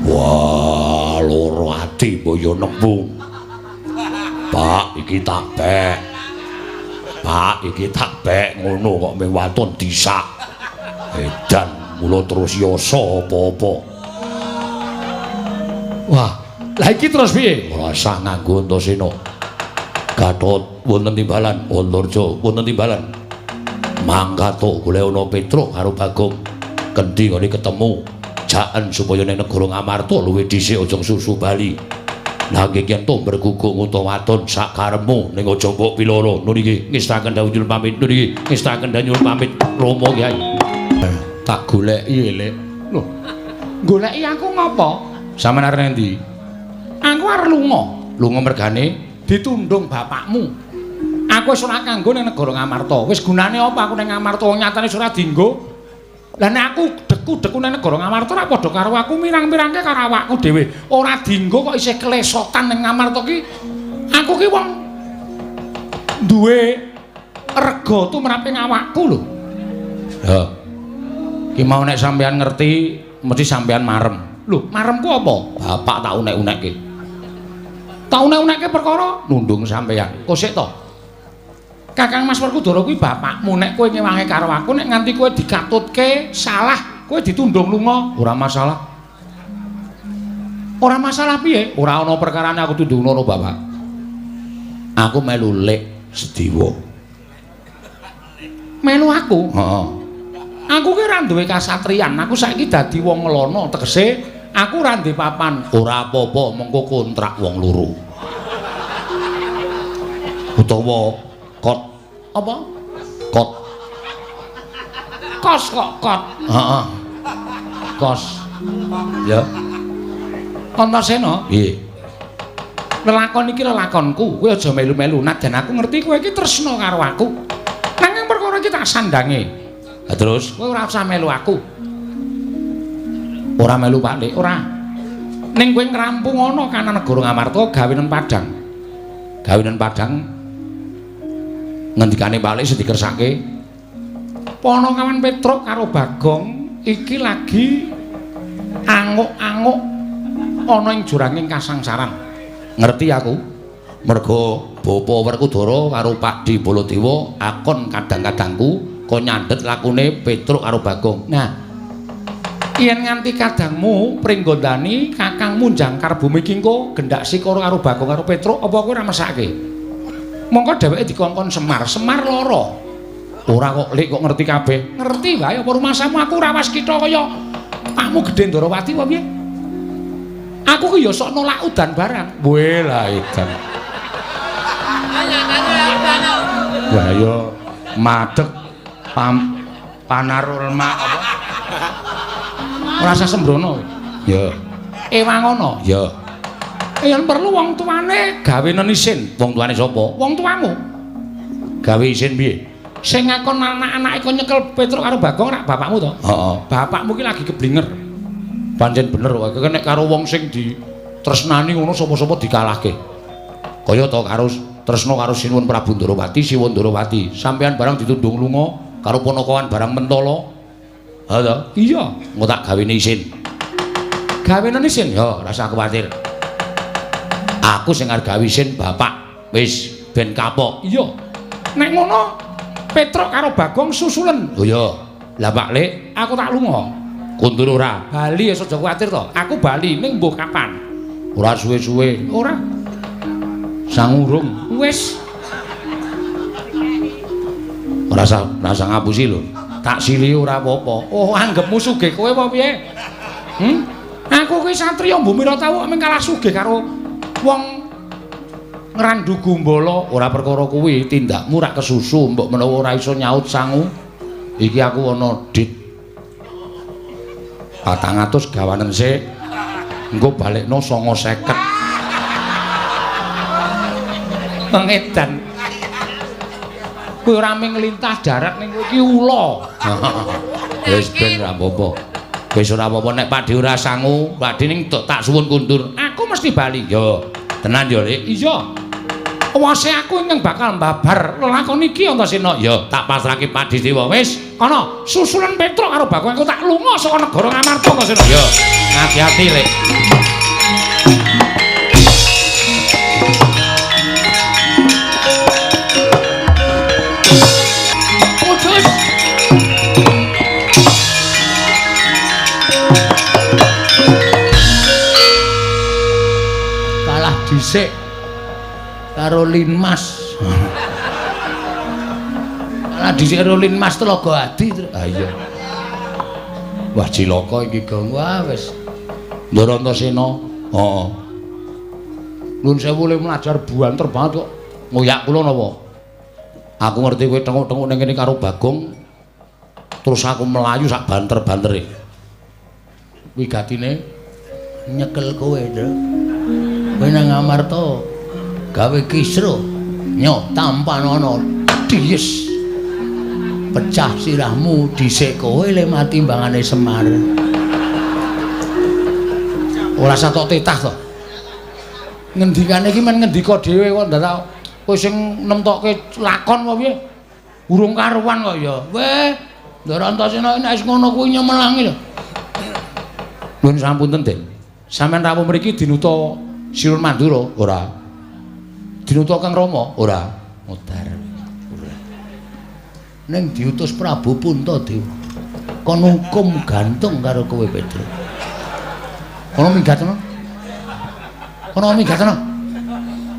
Wah, loro ati mbok yo nembung. Pak, iki tak pek. Pak, iki tak pek ngono kok mung waton disak. Edan mula terus yasa apa-apa. Wah, lah iki terus piye? Ora usah nganggo Antasena. Gatot wonten timbalan, Antarja wonten timbalan. Mangkato golek ana Petruk karo Bagong. Kendhi ngene ketemu. Jaken supaya ning negara Ngamarta luwih dhisik aja susu bali. Nanging yen to bergugung utawa wadon sak karepmu ning aja mbok piloro. Nun iki ngestaken dawuh nyuwun pamit. Nun iki ngestaken dawuh nyuwun pamit Rama Kyai. Tak goleki elek. Lho, goleki aku ngopo? Sampeyan arep endi? Aku arep lunga. Lunga mergane ditundung bapakmu. Aku wis ora kanggo ning negara Ngamarta. Wis gunane apa aku ning Ngamarta wong nyatane wis ora dienggo. Lah nek aku deku-deku ning negara Ngamarta ora padha karo aku mirang-mirangke karo awakku dhewe. Ora dienggo kok isih kelesotan ning Ngamarta ki. Aku ki wong duwe rega tumrap ing awakku lho. Ya. Ki mau nek sampean ngerti mesti sampean marem. Lho, maremku apa? Bapak tak unek-unekke. Tak unek-unekke perkara nundung sampean. Kok sik to? Kakang Mas Werkudara kuwi bapakmu, nek kowe ngewangi karo aku nek nganti kowe dikatutke salah, kowe ditundung lunga, ora masalah. Ora masalah piye? Ora ana perkarane aku tundung ngono, Bapak. Aku melu Lek Sediwa. Melu aku? Heeh. Aku ki ora duwe kasatriyan, aku saiki dadi wong ngelono, tegese aku ora duwe papan. Ora apa-apa, mengko kontrak wong loro. Utawa kot apa? Kot. Kos kok kot. Heeh. Kos. Ya. Antasena. Piye? Lelakon iki lelakonku, kowe aja melu-melu. Najan aku ngerti kowe iki tresna karo aku. Nanging perkara iki tak sandange. Lah terus kowe ora usah melu aku. Ora melu Pak Lik, ora. Ning kowe ngrampung ana kana negara Ngamarta gawenen Padang. Gawenen Padang ngendikane Pak Lik sing dikersake Panakawan Petruk karo Bagong iki lagi anguk-anguk ana ing juranging kasangsaran. Ngerti aku. Mergo Bapa Werkudara karo Pakdhe Baladewa akon kadang-kadangku kon nyandhet lakune Petruk karo Bagong. Nah, yen nganti kadangmu pringgondani kakangmu jangkar bumi kingko gendak sikara karo Bagong karo Petruk, apa kowe ora mesake? Mongko dheweke dikongkon Semar, Semar lara. Ora kok Lik kok ngerti kabeh. Ngerti wae apa rumasamu aku ora waskita kaya pakmu Gedhe Ndorowati apa piye? Aku ki ya sok nolak udan barang. Weh lah edan. Wah ya madeg panarulma apa? Ora usah sembrono. Ya. Ewangono. Ya. Yen perlu wong tuane gawenen isin. Wong tuane sapa? Wong tuamu. Gawe isin piye? Sing ngakon anak-anake kon nyekel Petruk karo Bagong rak bapakmu to? Heeh. Bapakmu ki lagi keblinger. Pancen bener wae nek karo wong sing ditresnani ngono sapa-sapa dikalahke. Kaya to karo tresna karo Sinuwun Prabu Ndorowati, Siwun Ndorowati. Sampeyan barang ditundung lunga karo panakawan barang mentala. Ha to? Iya, engko tak gawene isin. Gawene isin? Ya, ora usah kuwatir. Aku sing arep gawe isin bapak. Wis ben kapok. Iya. Nek ngono Petruk karo Bagong susulen. Oh iya. Lah Pak Lik, aku tak lunga. Kundur ora? Bali ya aja kuwatir to. Aku bali ning mbuh kapan? Ora suwe-suwe. Ora. Sangurung. Wis. Ora usah ngapusi lho. Tak sili ora apa-apa. Oh, anggepmu sugih kowe apa piye? Hmm? Aku kuwi satriya mbumi ora tau mung kalah sugih karo wong ngrandu gumbala. Ora perkara kuwi, tindakmu rak kesusu, mbok menawa ora iso nyaut sangu. Iki aku ana dit 400 gawanen sik. Engko balekno 950. Mengedan. Kowe ora mung lintah darat ning kowe iki ula. Wis ben ora apa-apa. Wis ora apa-apa nek Pakdhe ora sangu, Pakdhe ning tak suwun kundur. Aku mesti bali. Yo, tenan yo, Lik. Iya. Wase aku ingkang bakal mbabar lelakon iki Antasena. Ya, tak pasrahke Pakdhe Dewa. Wis, kono susulan Petruk karo Bagong aku tak lunga saka negara Ngamarta Antasena. Ya, ngati-ati, Lik. Kudus. Kalah dhisik karo Linmas. Kalah dhisik karo Linmas Telaga Adi. Ha iya. Wah cilaka iki, Gong. Wah wis. Ndara Antasena. Heeh. Nuwun sewu le mlajar buanter banget kok. Ngoyak kula napa? Aku ngerti kowe tenguk-tenguk ning kene karo Bagong. Terus aku melayu sak banter-bantere. Wigatine nyekel kowe, Ndra. Kowe nang Ngamarta gawe kisruh nyo tampanono dies pecah sirahmu dhisik kowe le mati timbangane Semar. Ora usah tok titah to. Ngendikane iki men ngendika dhewe kok ndak kowe sing nemtokke lakon apa piye? Urung karuan kok ya. Weh, Ndara Antasena nek wis ngono kuwi nyemelangi lho. Nuwun sampunten, Den. Sampeyan rawuh mriki dinuta Sinuwun Mandura? Ora. Dinuta Kang Rama? Ora. Modar. Ora. Ning diutus Prabu Puntadewa. Kon hukum gantung karo kowe, Petruk. Kono minggat ana. Kono minggat ana.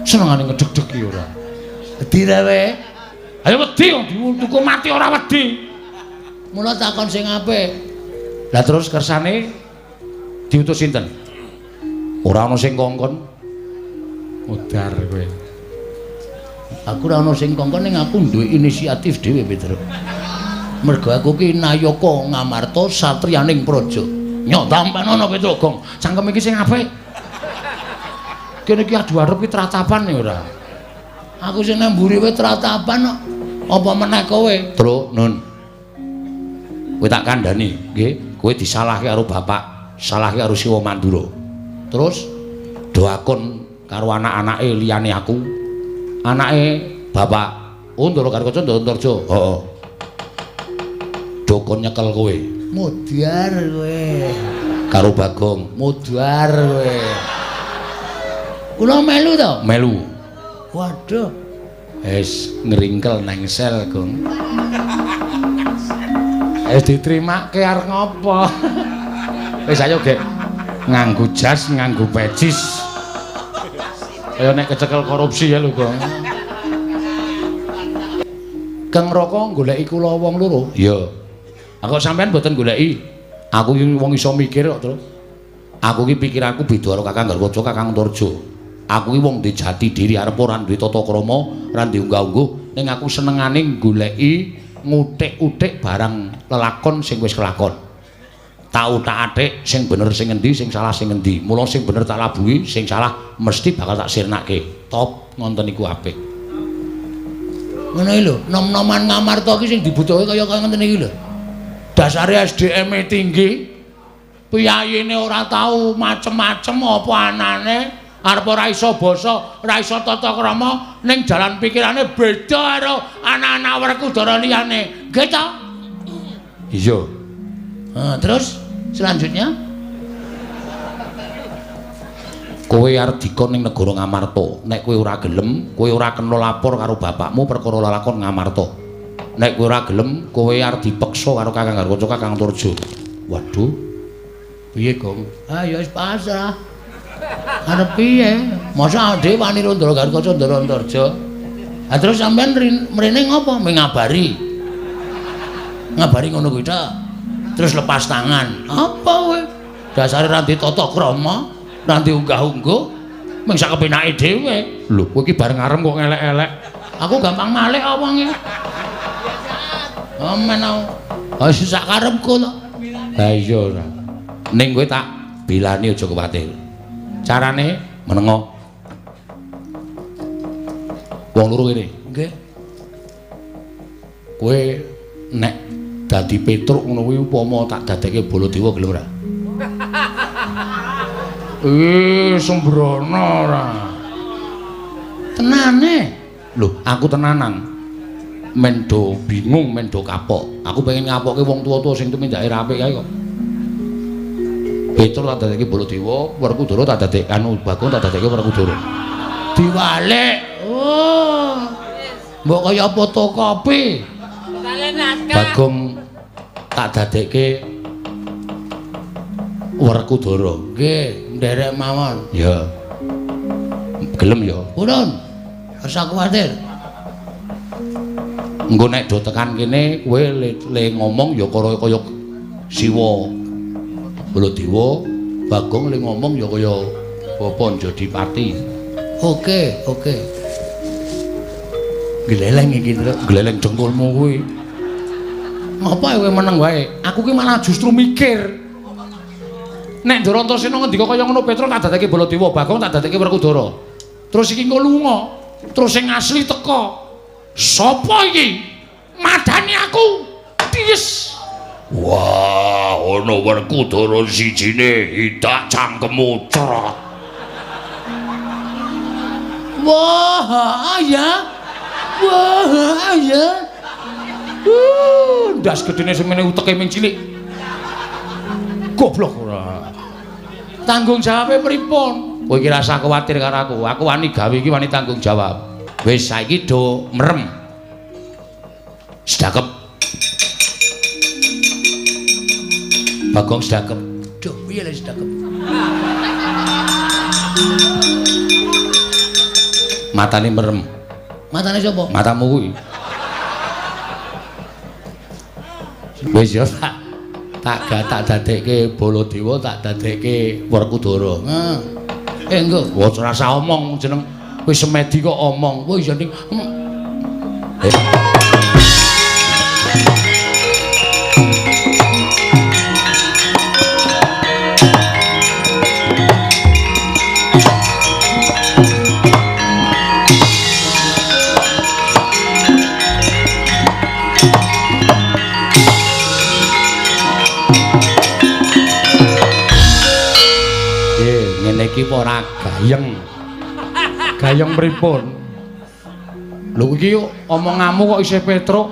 Senengane ngedeg-deg iki ora. Wedi ra kowe? Ayo wedi wong dihukum mati ora wedi. Mula takon sing apik. Lah terus kersane diutus sinten? Ora ana sing kongkon. Modar kowe. Aku ora ana sing kongkon ning aku duwe inisiatif dhewe, Petruk. Mergo aku ki nayaka Ngamarta satriyaning praja. Nyok tampanono Petruk, Gong. Cangkem iki sing apik. Kene iki adu arep ki tratapan ya ora. Aku sing nang mburi wae tratapan kok. Apa meneh kowe? Truk, Nun. Kowe tak kandhani, nggih. Kowe disalahke karo bapak, salahke karo Siwa Mandura. Terus doakon karo anak-anake liyane aku. Anake bapak Ndara Garkaca Ndara Antarja. Heeh. Dokon nyekel kowe. Modar kowe. Karo Bagong, modar kowe. Kula melu to? Melu. Waduh. Wis ngringkel nang sel, Gong. Wis ditrimake arep ngopo? Wis ayo, Gek. Nganggo jas, nganggo pecis. Kaya nek kecekel korupsi ya lho, Gong. Kang Raka goleki kula wong loro. Iya. Aku sampean mboten goleki. Aku iki wong iso mikir kok, Tru. Aku iki pikiranku beda karo Kakang Garkaca, Kakang Antarja. Aku iki wong duwe jati diri, arep ora duwe tata krama, ora duwe unggah-ungguh, ning aku senengane goleki ngutik-utik barang lelakon sing wis kelakon. Tak utak-atik sing bener sing ngendi, sing salah sing ngendi. Mula sing bener tak labuhi, sing salah mesti bakal tak sirnake. Top ngonten iku apik. Ngono iki lho, nom-noman Ngamarta iki sing dibutuhke kaya ngoten iki lho. Dasare SDM-e tinggi, piyayine ora tau macem-macem apa anane, arep ora iso basa, ora iso tata krama, ning jalan pikirane beda karo anak-anak Werkudara liyane. Nggih ta? Iya. Terus selanjutnya kowe arep dikon ning negara Ngamarta. Nek kowe ora gelem, kowe ora kena lapor karo bapakmu perkara lelakon Ngamarta. Nek kowe ora gelem, kowe arep dipeksa karo Kakang Garkaca, Kakang Antarja. Waduh. Piye, Gong? Ah ya wis pasrah. Arep piye? Masa dhewe wani karo Ndara Garkaca, Ndara Antarja. Ha terus sampean mrene ngopo? Mengabari. Ngabari ngono kuwi ta. Terus lepas tangan. Apa kowe? Dasare ra ndek tata krama, ra ndek unggah-ungguh, mung sak kepenake dhewe. Lho, kowe iki bareng arem kok ngelek-elek. Aku gampang malik apa wonge. Amen aku. Ha sak karepku to. Ha iya ora. Ning kowe tak bilani aja kuwatir. Carane menengo. Wong loro kene. Nggih. Kowe nek dadi Petruk ngono kuwi upama tak dadekke Baladewa gelem ora? Sembrono ora. Tenane. Lho, aku tenanan. Men do bingung, men do kapok. Aku pengen ngapokke wong tuwa-tuwa sing tumindake ra apik kae kok. Petruk tak dadekke Baladewa, Werkudara tak dadekke anu Bagong tak dadekke Werkudara. Diwalik. Oh. Mbok kaya fotokopi. Bagong tak dadekke Werkudara. Nggih, nderek mawon. Ya. Gelem ya. Purun. Ora kuwatir. Engko nek do tekan kene kowe le ngomong ya kaya Siwa Baladewa, Bagong le ngomong ya kaya Bapa Njodipati. Oke, oke. Gleleng iki, Truk. Gleleng dengkulmu kuwi. Ngapa kowe meneng wae? Aku ki malah justru mikir. Nek Ndara Antasena ngendika kaya ngono Petruk tak dadekke Baladewa, Bagong tak dadekke Werkudara. Terus iki engko lunga, terus sing asli teka. Sopo iki? Madani aku. Ties. Wah, ana Werkudara sijine idak cangkemmu cerot. Wah, ya. Wah, ya. Ndas gedene semene uteke ming cilik. Goblok ora. Tanggung jawabe pripun? Kowe iki rasah kuwatir karo aku. Aku wani gawe iki wani tanggung jawab. Wis saiki do merem. Sedakep. Bagong sedakep. Duh, piye lek sedakep? Matane merem. Matane sapa? Matamu kuwi. Wis ya tak dadekke Baladewa, tak dadekke Werkudara. Heeh. Engko ora usah omong jeneng Wis semedi kok omong. Wah iya ning. Iki ora gayeng. Gayeng pripun? Lho iki omonganmu kok isih Petruk.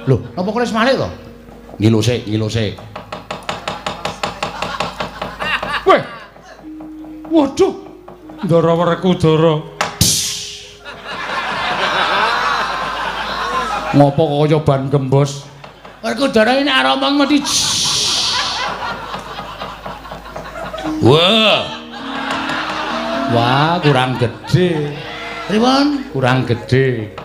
Lho, napa kowe wis malik to? Ngilo sik, ngilo sik. Weh. Waduh. Ndara Werkudara. Ngopo kok kaya ban gembos? Werkudara ini arep omong mesti. Wah. Wah, kurang gede. Pripun? Kurang gede.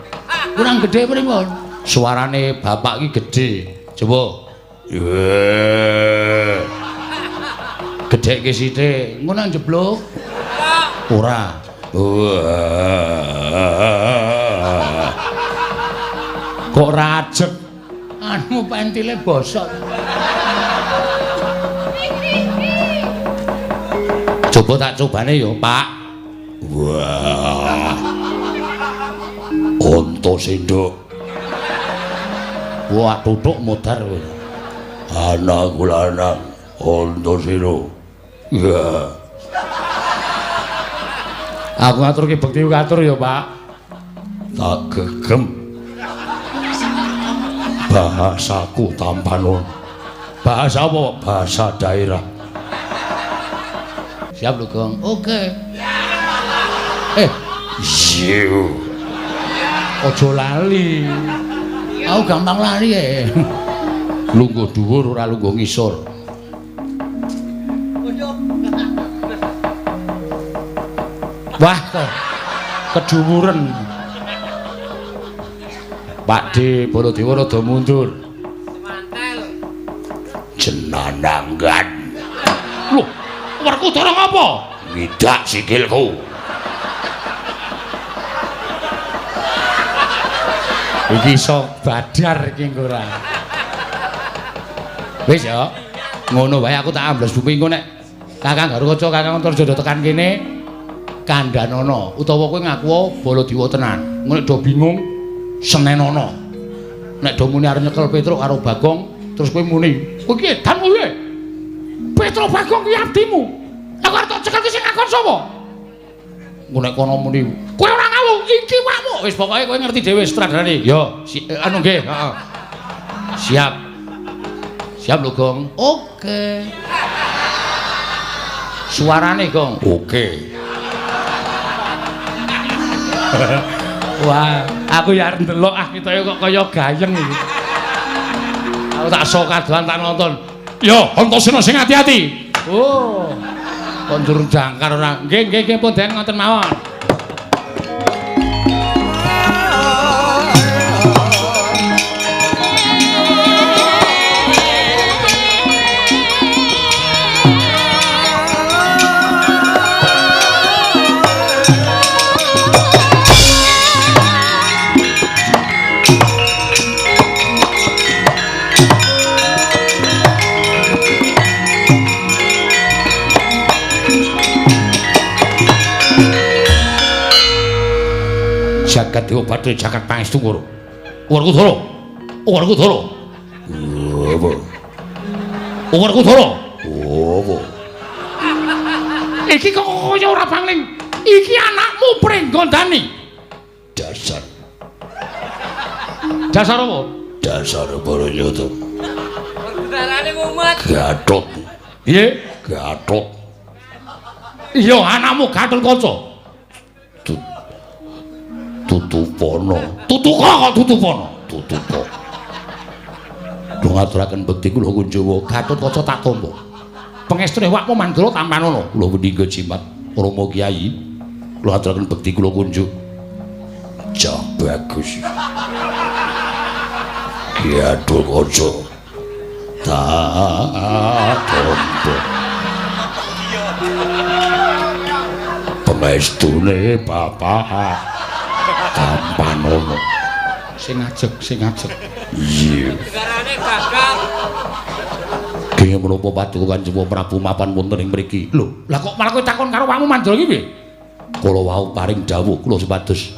Kurang gede pripun? Suarane bapak iki gede. Coba. Wah. Gedhekke sithik. Ngono njeblok. Ora. Wah. Kok rajek? Anu pentile bosok. Coba tak cobane ya, Pak. Wah. Antasendha. Wah, tutuk modar kowe. Anakku lanang Antasena. Ya. Aku ngaturke bekti katur ya, Pak. Tak gegem. Bahasaku tampanon. Bahasa apa? Bahasa daerah. Siap lho, Gong. Oke. Yo. Aja lali. Aku gampang lali e. Lungguh dhuwur ora lungguh ngisor. Wah, kedhuwuren. Pak D Baladewa rada mundur. Semantel. Jenananggan. Lho, Werkudara ngapa? Ngidak sikilku. Iki iso badar iki engko ora. Wis ya. Ngono wae aku tak ambles bumi engko nek Kakang Garukaca, Kakang Antarja tekan kene kandhanono utawa kowe ngaku Baladewa tenan. Engko nek do bingung senenono. Nek do muni arep nyekel Petruk karo Bagong, terus kowe muni, "Kowe iki edan kowe." Petruk Bagong kuwi abdimu. Aku arep tak cekel ki sing ngakon sapa? Engko nek kono muni, "Kowe ora ngawur iki wakmu." Wis pokoke kowe ngerti dhewe sutradarane. Ya, anu nggih, heeh. Siap. Siap lho, Gong. Oke. Suarane, Gong. Oke. Wah, aku ya arep ndelok ah ketoke kok kaya gayeng iki. Aku tak sok kadoan tak nonton. Yo, Antasena sing ati-ati. Oh. Kok njur jangkar ora. Nggih, nggih, nggih pun den ngoten mawon. Jagat Dewa Bathara jagat pangestu ngoro. Werkudara. Werkudara. Apa? Werkudara. Apa? Iki kok kaya ora pangling. Iki anakmu Pringgondani. Dasar. Dasar apa? Dasar Baranyata. Werkudarane mumet. Gatot. Piye? Gatot. Iya, anakmu Gatotkaca. Tutupono. Tutuka kok tutupono. Tutupa. Kula ngaturaken bekti kula Kunjawa, Gatotkaca tak tampa. Pengestune wakmu Mandura tampanono. Kula meningga jimat Rama Kyai. Kula aturaken bekti kula kunjuk. Cah bagus. Gatotkaca. Tak tampa. Pengestune bapak tampanono. Sing ajeg, sing ajeg. Iya. Negarane gagal. Kenging menapa paduka Kanjeng Prabu mapan wonten ing mriki? Lho, lah kok malah kowe takon karo awakmu Mandura iki piye? Kula wau paring dawuh kula supados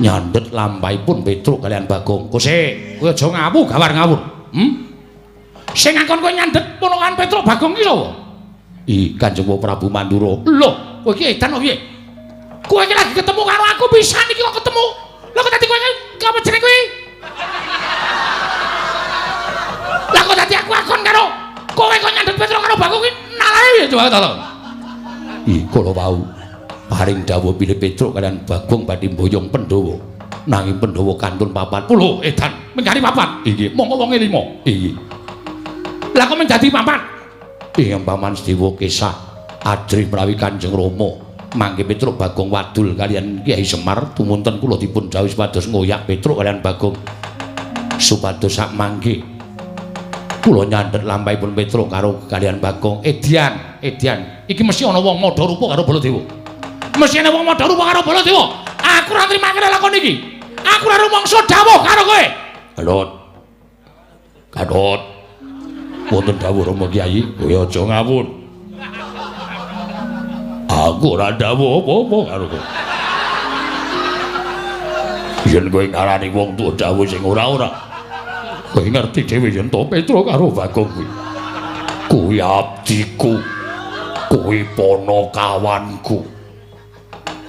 nyandhet lampahipun Petruk kalian Bagong. Kose, kowe aja ngawu gawar ngawur. Sing ngakon kowe nyandhet ponokan Petruk Bagong iki sapa? I Kanjeng Prabu Mandura. Lho, kowe iki edan kok piye? Kowe iki lagi ketemu karo aku pisan iki kok ketemu. Lho kok dadi kowe iki apa jenenge kowe? Lah kok dadi aku akon karo kowe kok nyandhet Petruk karo Bagong iki nalare piye coba to? I kula wau paring dawuh bilih Petruk kalian Bagong badhe mboyong Pandhawa. Nanging Pandhawa kantun papat. Lho, edan, mengkari papat. Inggih. Monggo wonge 5. Inggih. Lah kok menjadi papat? Ing paman Sedewa Kesah ajrih menawi Kanjeng Rama mangke Petruk Bagong wadul kalian Kyai Semar tumunten kula dipun dawuhi supados ngoyak Petruk kalian Bagong supados sak mangke kula nyandhet lampahipun Petruk karo kalian Bagong. Edian, edian. Iki mesti ana wong madha rupa karo Baladewa. Mesti ana wong madha rupa karo Baladewa. Aku ora nrimake lakon iki. Aku ora rumangsa dawuh karo kowe. Gatot. Gatot. Wonten dawuh Rama Kyai, kowe aja ngawur. Aku ora dawuh apa-apa karo kowe. Yen kowe ngarani wong tuwa dawuh sing ora-ora, kowe ngerti dhewe yen to Petruk karo Bagong kuwi. Kuwi abdiku. Kuwi ponokawanku.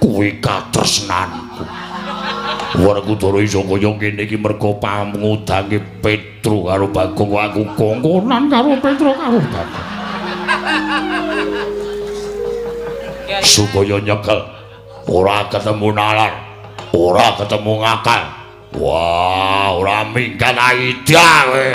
Kuwi katresnanku. Werkudara iso kaya ngene iki merga pamudange Petruk karo Bagong, aku kongkonan karo Petruk karo Bagong. Supaya nyekel ora ketemu nalar, ora ketemu ngakal. Wah, ora minggat aida kowe.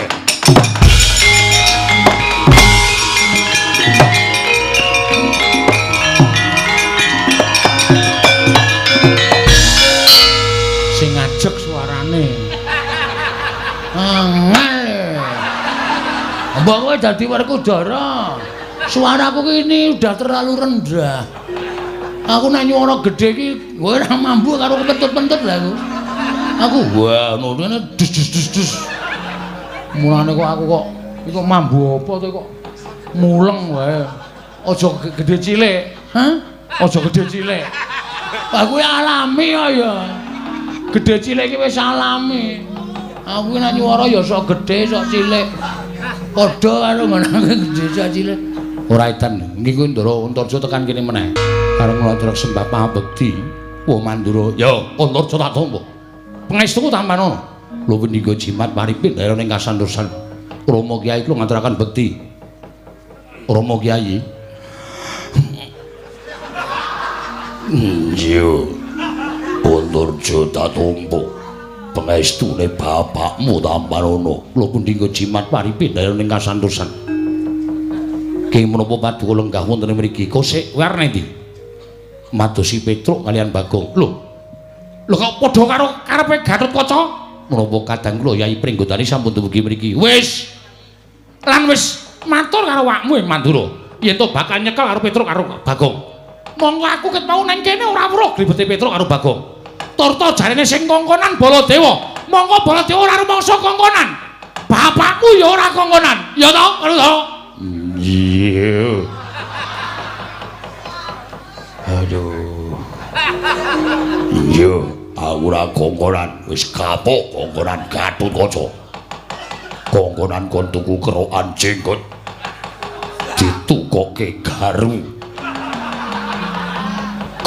Sing ajeg suarane. Angel. Mbok kowe dadi Werkudara. Suaraku ki ini udah terlalu rendah. Aku nek nyuara gedhe iki kowe ora mampu karo kepentut-pentut lah aku. Aku wah ngono dus dus dus dus. Mulane kok aku kok iki kok mambu apa to kok muleng wae. Aja gedhe cilik. Hah? Aja gedhe cilik. Aku alami kok ya. Gedhe cilik iki wis alami. Aku nek nyuara ya sok gedhe sok cilik. Padha karo ngono gedhe sok cilik. Ora edan niku Ndara Antarja tekan kene meneh. Arep nglatur sembah pangabekti. Wah Mandura, ya Antarja tak tampa. Pangestuku tampanono. Lho punika jimat paripin daerah ing kasantosan. Rama Kyai kula ngaturaken bekti. Rama Kyai. Iya. Antarja tak tampa. Pangestune bapakmu tampanono. Kula punika jimat paripin daerah ing kasantosan. Kenging menapa paduka lenggah wonten mriki? Kosek kowe arep ndi? Madosi Petruk kalian Bagong. Lho. Lho kok padha karo karepe Gatotkaca? Menapa kadang kula Yai Pringgondani sampun dumugi mriki? Wis. Lan wis matur karo awakmu Mandura. Yen to bakal nyekel karo Petruk karo Bagong. Monggo aku ket mau nang kene ora weruh gribete Petruk karo Bagong. Turta jarene sing kongkonan Baladewa. Monggo Baladewa ora rumangsa kongkonan. Bapakmu ya ora kongkonan. Ya to, ngono to? Iya. Aduh. Iya, aku ora kongkonan, wis kapok kongkonan Gatotkaca. Kongkonan kon tuku kerokan jenggot. Ditukoke garu.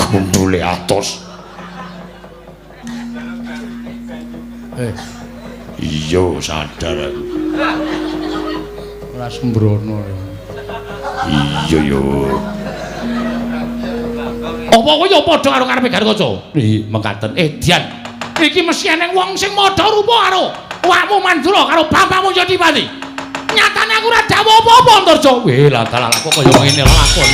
Gundule atos. Iya, sadar aku. Ora sembrono. Iya yo. Apa kowe ya padha karo karepe Gatotkaca? Ih, mekaten. Edian. Iki mesti eneng wong sing madha rupa karo awakmu Mandura karo bapakmu Jodipati. Nyatane aku ora dawuh apa-apa Antarja. Weh, lah dalah kok kaya ngene lakon.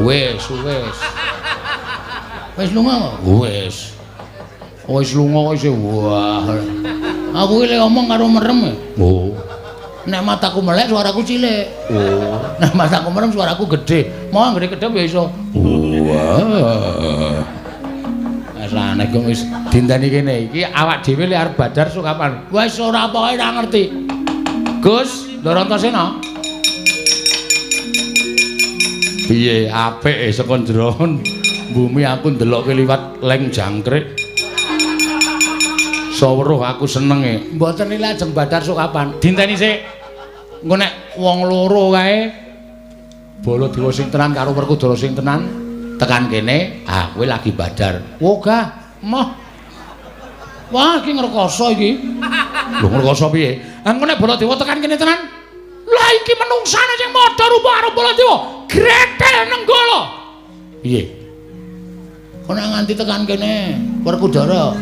Wis, wis. Wis lunga kok. Wis. Wis lunga kok isih wah. Aku iki lek omong karo merem. Oh. Nek mataku melek suaraku cilik. Oh. Nek mataku merem suaraku gedhe. Mau anggere kedhep ya iso. Wah. Wis aneh kok wis dinteni kene iki awak dhewe lek arep badar sok kapan? Wis ora pokoke ora ngerti. Gus, Ndara Antasena. Piye apik saka jero bumi aku ndelokke liwat leng jangkrik. Saweruh aku senenge. Mboten iki lajeng badar sok kapan? Dinteni sik. Engko nek wong loro kae Baladewa sing tenan karo Werkudara sing tenan tekan kene, ah kowe lagi badar. Wogah, moh. Wah, iki ngrekoso iki. Lho ngrekoso piye? Engko nek Baladewa tekan kene tenan, lah iki menungsane sing madha rupa karo Baladewa, gretel nenggala. Piye? Kok nek nganti tekan kene Werkudara.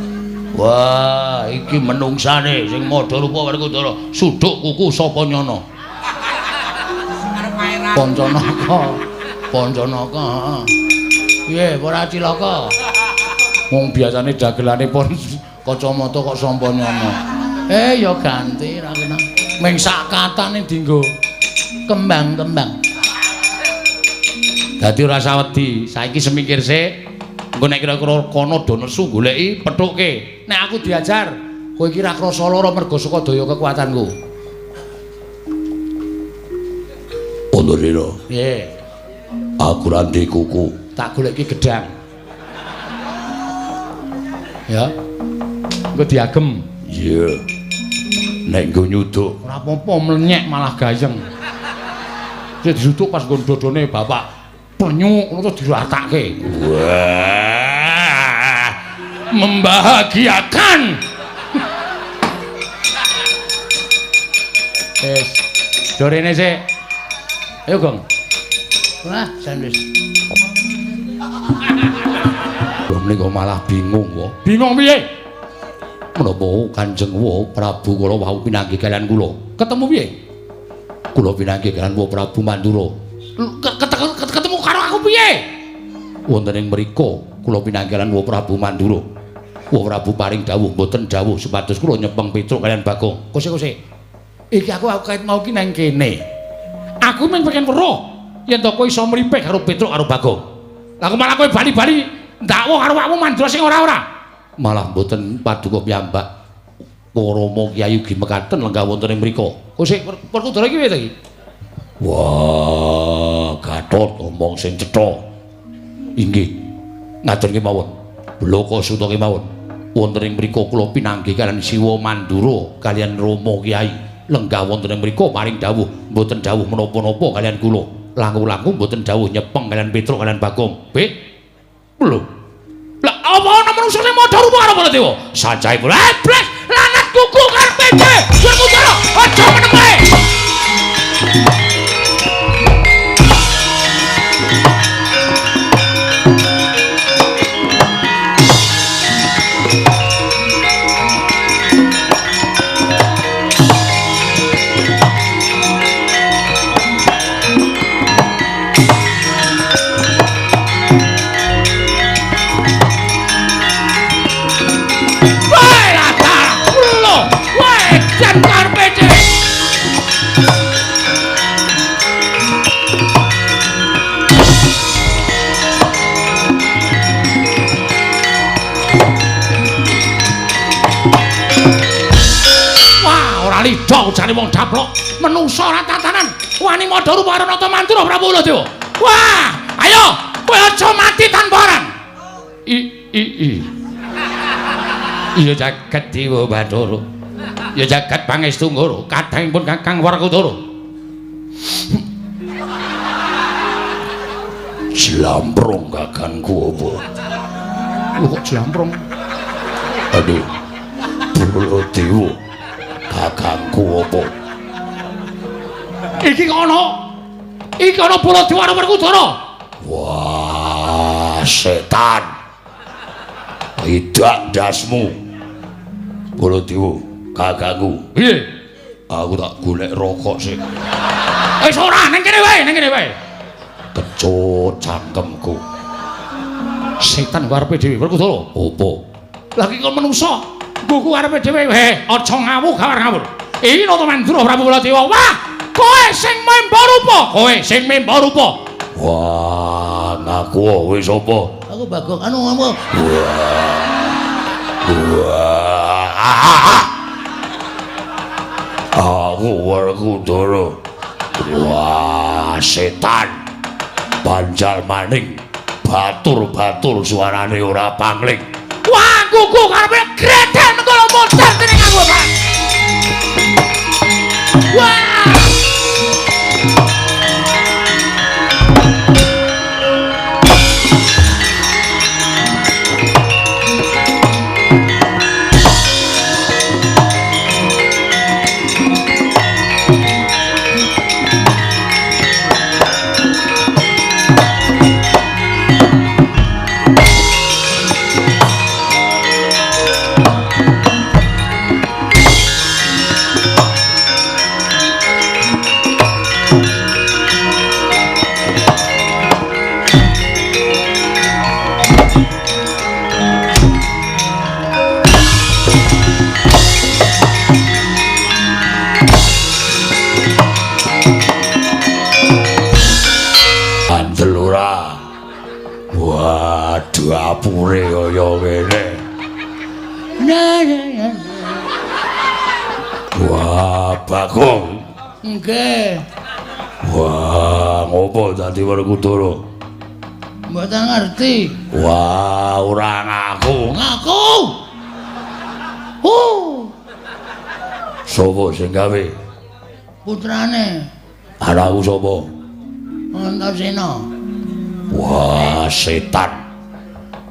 Wah, iki menungsane sing madha rupa Werkudara, suduk kuku sapa nyana? Pancanaka. Pancanaka, heeh. Piye, ora cilaka? Wong biasane dagelane pon kacamata kok sampa nyana. Ya ganti ra kena. Ming sak katane dienggo kembang-kembang. Dadi ora usah wedi, saiki semikir sik. Engko nek kira-kira kono do nesu goleki pethukke. Nek aku diajar, kowe iki ra krasa lara mergo saka daya kekuatanku. Antasena. Piye? Aku ra ndek kuku. Tak goleki gedang. Ya. Engko diagem. Iya. Nek nggo nyuduk ora apa-apa mlenyek malah gayeng. Sik disuduk pas nggo dodone bapak. Penyuk ngono terus diratake. Wah. Membahagiakan. Wis. Dorene sik. Ayo, Gong. Wah, jan wis. Lho menika malah bingung kok. Bingung piye? Menapa Kanjeng Prabu kula wau pinanggih kalian kula? Ketemu piye? Kula pinanggih kalian Prabu Mandura. Ketemu karo aku piye? Wonten ing mriku kula pinanggih kalian Prabu Mandura. Prabu paring dawuh mboten dawuh supados kula nyepeng Petruk kalian Bagong. Kose-kose. Iki aku kait mau ki nang kene. Aku mung pengen weruh yen to kowe iso mripih karo Petruk karo Bagong. Lah kok malah kowe bali-bali ndakwa karo awakmu Mandura sing ora-ora. Malah mboten paduka piyambak. Rama Kyai ugi mekaten lenggah wonten ing mriku. Kose Werkudara iki piye to iki? Wah, Gatot omong sing cetha. Inggih. Ngaten kemawon. Bloko suta kemawon. Wonten ing mriku kula pinanggih kalian Siwa Mandura kalian Rama Kyai. Lenggah wonten ing mriku paring dawuh, mboten dawuh menapa-napa kalian kula. Langkung-langkung mboten dawuh nyepeng kalian Petruk kalian Bagong. Be. Lho. Lah apa ana manungsa sing madha rupa karo Baladewa? Sancahipun iblis lanat kuku karepe dhewe. Werkudara, aja meneng wae. Lido jane wong daplok menungsa ora tatanan wani madha rupa karo Nata Mandura Prabu Baladewa. Wah, ayo kowe aja mati tanpa aran. I i i. Iya jagat Dewa Bathara. Ya jagat Pangestu Nggara kadangipun Kakang Werkudara. Jlamprong kakangku apa? Lho kok jlamprong? Aduh. Baladewa. Kakangku apa? Iki ana. Iki ana Baladewa karo Werkudara. Wah, setan. Idak dasmu. Baladewa, kakangku. Piye? Aku tak golek rokok sik. Wis ora, ning kene wae, ning kene wae. Kecut cangkemku. Setan karepe dhewe Werkudara. Apa? Lah iki kok menungso. Nggugu karepe dhewe. Heh, aja ngawur gawar ngawur. Iki Nata Mandura Prabu Baladewa. Wah, kowe sing memba rupa. Kowe sing memba rupa. Wah, ngaku kowe sapa? Aku Bagong anu ngomong. Wah. Aku Werkudara. Wah, setan. Banjal maning. Batur-batur suarane ora pangling. Wah, gugu karepe gredel mengko modar dening aku, Pak. Wah! Dapure kaya ngene. Wah, Bagong. Nggih. Wah, ngopo dadi Werkudara? Mboten ngerti. Wah, ora ngaku. Ngaku. Sopo sing gawe? Putrane. Anakku sapa? Antasena. Wah, setan.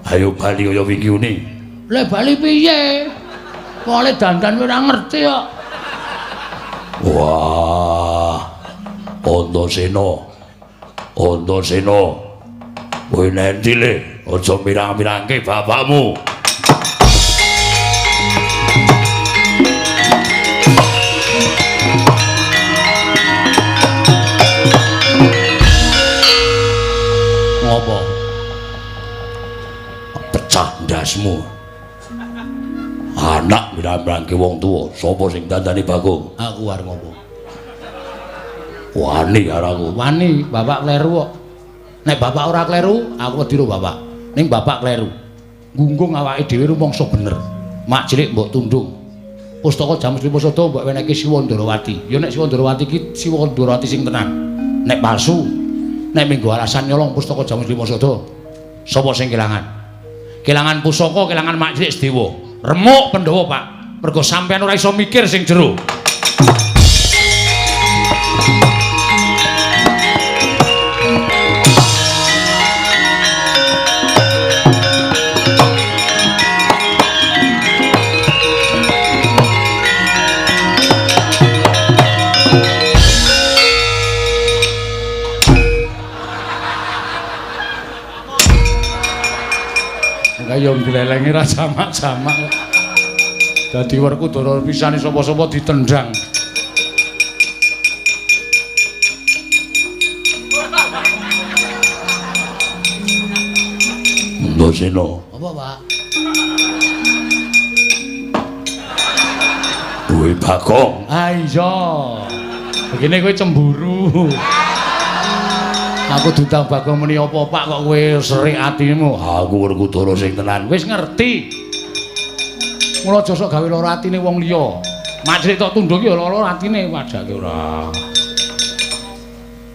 Ayo bali kaya wingi uni. Lah bali piye? Wong dandan ora ngerti kok. Wah. Antasena. Antasena. Kowe nendi le? Aja mirang-mirangke bapakmu. Ngopo? Pecah ndasmu. Anak mirang-mirangke wong tuwa, sapa sing dandani Bagong? Aku arep ngopo? Wani karo aku. Wani, bapak kleru kok. Nek bapak ora kleru, aku wedi ro bapak. Ning bapak kleru. Gunggung awake dhewe rumangsa bener. Mak cilik mbok tundung. Pustaka Jamus Lima Sada mbok wenehke Siwa Ndarawati. Ya nek Siwa Ndarawati iki Siwa Ndarawati sing tenan. Nek palsu, nek minggu alasan nyolong pustaka Jamus Lima Sada, sapa sing kelangan? Kelangan pusaka, kelangan mak cilik sedewa. Remuk Pandhawa, Pak. Mergo sampean ora iso mikir sing jero. Kaya nglelengi ra jamak-jamak. Dadi Werkudara pisane sapa-sapa ditendang. Antasena. Apa, Pak? Kowe Bagong. Ah iya. Begini kowe cemburu. Aku diundang Bagong muni apa, Pak, kok kowe serik atimu? Aku Werkudara sing tenan. Wis ngerti. Mula aja sok gawe lara atine wong liya. Mak cilik tok tunduk ya lara atine wajake ora.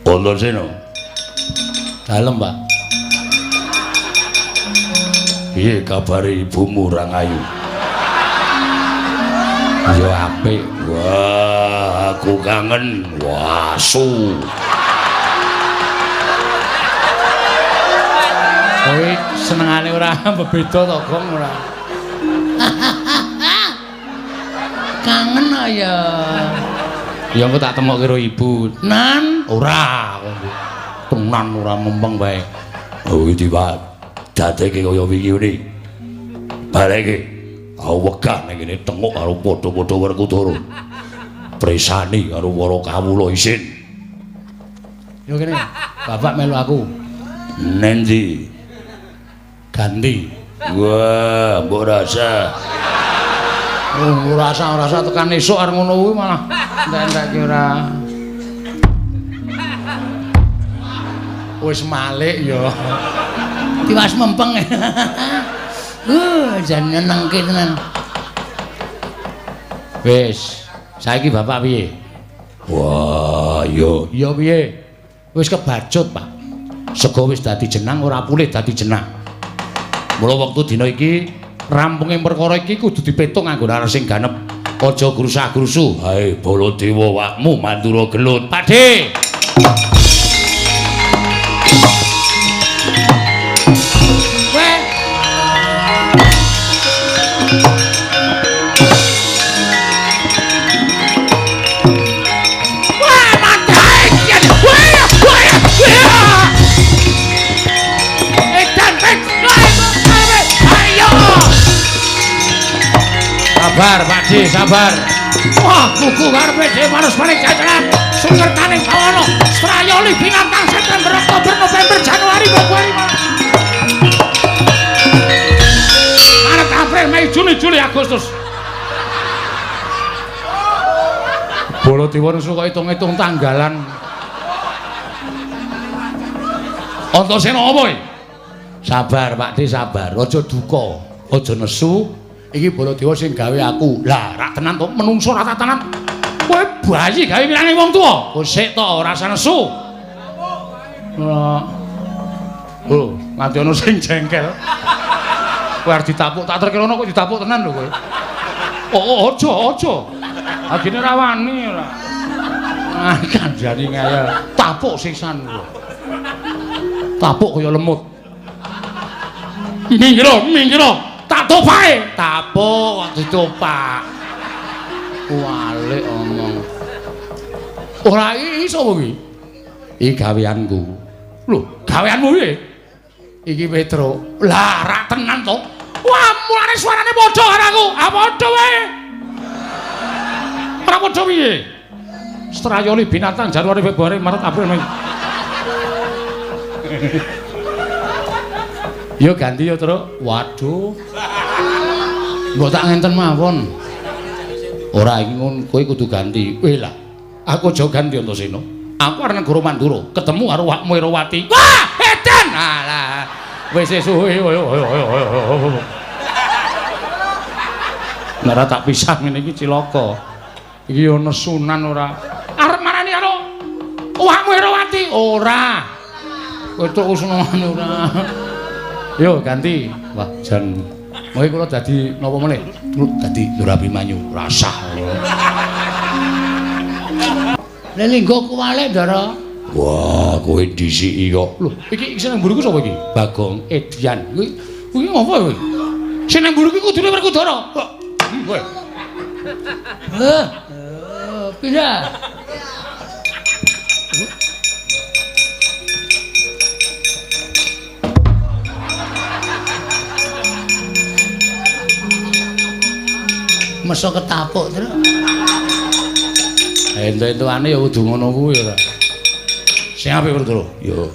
Antasena. Dalem, Pak. Piye kabare ibumu Rangayu? Ya apik. Wah, aku kangen. Wah, su. Kowe senengane ora bebeda to, Gong, ora. Kangen ya. Ya engko tak temokke karo ibu. Nan, ora. Tenan ora mempeng bae. Oh, iki Pak. Dadeke kaya wingi ngene. Baleke. Aku wegah ning kene tengok karo padha-padha Werkudara. Presani karo para kawula isin. Yo kene, bapak melu aku. Nendi? Ganti. Wah, mbok rasa. Oh, rasa-rasa tekan esuk arep ngono kuwi malah entek-entekke ora. Wis malik ya. Tiwas mempeng. Jan nyenengke tenan. Wis, saiki bapak piye? Wah, yo. Ya piye? Wis kebacut, Pak. Sego wis dadi jenang ora pulih dadi jenang. Mula wektu dina iki rampunge perkara iki kudu dipetung nganggo laras sing ganep. Aja grusah-grusu. Hae Baladewa wakmu Mandura gelut. Pakde. Sabar Pakde, sabar. Wah, kuku karepe dhewe manus paling jajaran. Sungertaning bawana, Strayoli binatang September, Oktober, November, Januari, Februari, Maret, April, Mei, Juni, Juli, Agustus. Baladewa nesu kok hitung-hitung tanggalan. Antasena apa iki? Sabar Pakde, sabar. Aja duka, aja nesu. Iki Baladewa sing gawe aku. Lah, rak tenan to, menungso ora tenan. Kowe bayi gawe milange wong tuwa. Kok sik to ora usah nesu. Oh, nganti ana sing jengkel. Kowe arep ditapuk, tak terkira kok ditapuk tenan lho kowe. Oh, aja, aja. Agene ora wani ora. Ah, kandhani ngeyel. Tapuk sisan kowe. Tapuk kaya lemut. Minggir, minggir. Tak topae, tapuk kok ditopak. Walik omong. Ora iso kuwi. Iki gaweanku. Lho, gaweanmu piye? Iki Petro. Lah, rak tenan to. Wah, mulane suarane padha karo aku. Ah, padha wae. Ora padha piye? Strayoli binatang Januari, Februari, Maret, April, Mei. Yo ganti yo, Truk. Waduh. Mbok tak ngenten mawon. Ora iki ngono, kowe kudu ganti. Weh lah. Aku aja ganti Antasena. Aku arep negara Mandura, ketemu karo Wakmu Herawati. Wah, edan. Alah. Wis suwe yo yo yo. Nek ora tak pisah ngene iki cilaka. Iki yo nesunan ora. Arep marani karo Wakmu Herawati. Ora. Kowe tok senengane ora. Yo ganti. Wah, jan mengke kula dadi napa meneh? Dadi Lur Abimanyu. Rasah. Lha linggo kuwalik, Ndara. Wah, kowe dhisiki kok. Lho, iki sing nang mburiku sapa iki? Bagong Edian. Kuwi kuwi ngopo kowe? Sing nang mburiku kudune Werkudara. Kowe. Heh. Pindah. Meso ketapuk terus. Entuk-entukane ya kudu ngono kuwi ora. Sing apik Werkudara. Yo.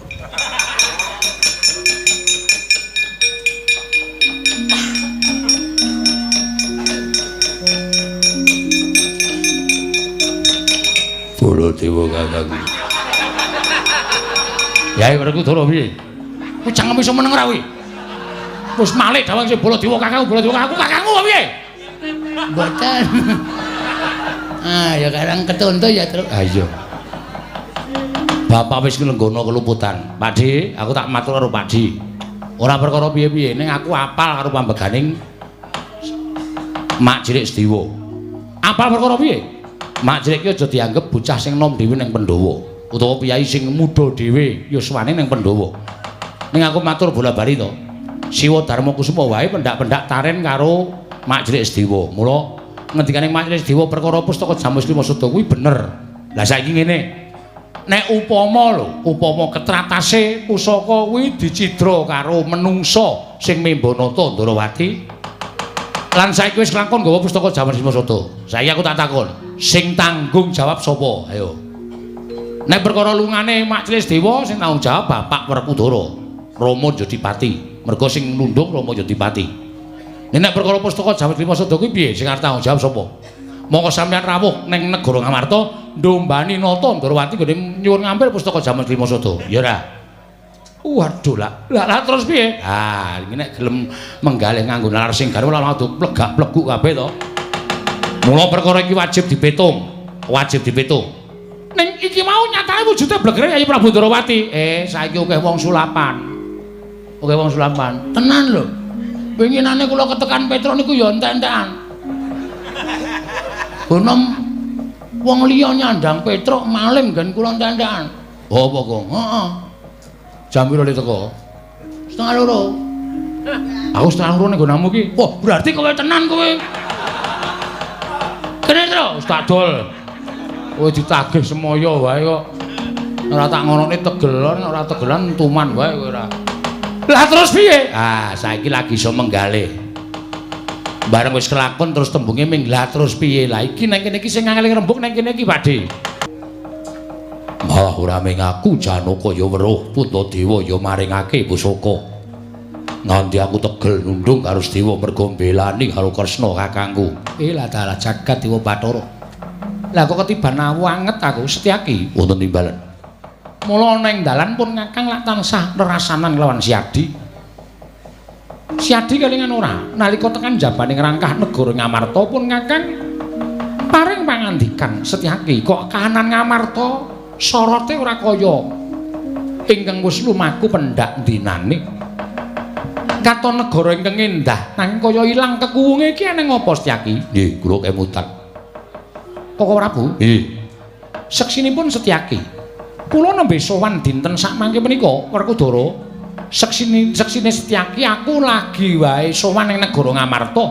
Baladewa kakangku. Yai Werkudara piye? Kowe cangkem iso meneng ora kuwi? Wis malik dawang sing Baladewa kakangku, Baladewa kakangku, kakangku piye? Mboten. Ah, ya karang ketonto ya, Truk. Ah iya. Bapak wis nglenggono keluputan. Pakde, aku tak matur karo Pakde. Ora perkara piye-piye, ning aku apal karo pambeganing Mak Cilik Sediwa. Apal perkara piye? Mak Cilik ki aja dianggep bocah sing nom dhewe ning Pandhawa utawa piyai sing muda dhewe yuswane ning Pandhawa. Ning aku matur bola-bali to. Siwa Darma Kusuma wae pendak-pendak taren karo Mak Cilik Sediwa. Mula ngendikane Mak Cilik Sediwa perkara pustaka Jamus Lima Sada kuwi bener. Lah saiki ngene. Nek upama lho, upama ketratase pusaka kuwi dicidra karo menungsa sing membanata Ndrawati. Lan saiki wis kelakon nggawa pustaka Jamus Lima Sada. Saiki aku tak takon, sing tanggung jawab sapa? Ayo. Nek perkara lungane Mak Cilik Sediwa sing tanggung jawab Bapak Werkudara, Rama Jodipati. Mergo sing nundung Rama ya dipati. Nek perkara pustaka Jamet Lima Sada kuwi piye? Sing arep tanggung jawab sapa? Monggo sampeyan rawuh ning negara Ngamarta ndombani Nata Ndrawati nggone nyuwun ngambil pustaka Jamet Lima Sada. Ya ora? Waduh lah. Lah terus piye? Ah, iki nek gelem menggalih nganggo nalar sing garwa langsung plegak-pleguk kabeh to. Mula perkara iki wajib dipitung. Wajib dipitung. Ning iki mau nyatane wujude blegere Yayi Prabu Ndrawati. Saiki akeh wong sulapan. Akeh wong sulapan. Tenan lho. Winginane kula ketekan Petruk niku ya entek-entekan. Bonom wong liya nyandang Petruk maling nggen kula entek-entekan. Oh, apa kok? Heeh. Jam piro le teko? 1:30. Aku 1:30 ning nggonamu iki. Wah, berarti kowe tenan kowe. Kene Tru, wis tak dol. Kowe ditagih semaya wae kok. Ora tak ngonokne tegelan, ora tegelan tuman wae kowe ora. Lah terus piye? Ah, saiki lagi iso menggalih. Bareng wis kelakon terus tembunge ming lah terus piye? Lah iki nang kene iki sing angel rembug nang kene iki, Pakde. Malah ora ming aku Janaka ya weruh Puntadewa ya maringake pusaka. Nganti aku tegel nundung karo Dewa mergo mbelani karo Kresna kakangku. Lah dalah jagat Dewa Bathara. Lah kok ketiban awu anget aku Setyaki. Wonten timbalan. Mula neng dalan pun ngakang lak tansah nerasanan lawan Siadi. Siadi kelingan ora nalika tekan jabaning rangkah negara Ngamarta pun ngakang paring pangandikan Setyaki kok kahanan Ngamarta sorote ora kaya ingkang wis lumaku pendak dinane. Katon negara ingkang endah nanging kaya ilang kekuwunge iki eneng apa Setyaki? Nggih, kula kemutan. Koko Prabu? Nggih. Seksinipun Setyaki. Kula nembe sowan dinten sakmangke menika Werkudara. Seksine Setyaki aku lagi wae sowan ning negara Ngamarta.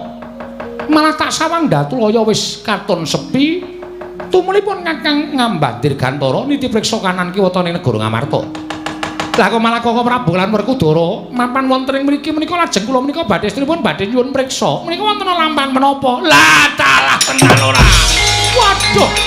Malah tak sawang Datulaya wis katon sepi. Tumulipun ngakang ngambah dirgantara niti priksa kanan kiwa ning negara Ngamarta. Lah kok malah Koko Prabu lan Werkudara mapan wonten ing mriki menika lajeng kula menika badhe estunipun badhe nyuwun priksa. Menika wonten lampahan menapa? Lah dalah tenan ora. Waduh.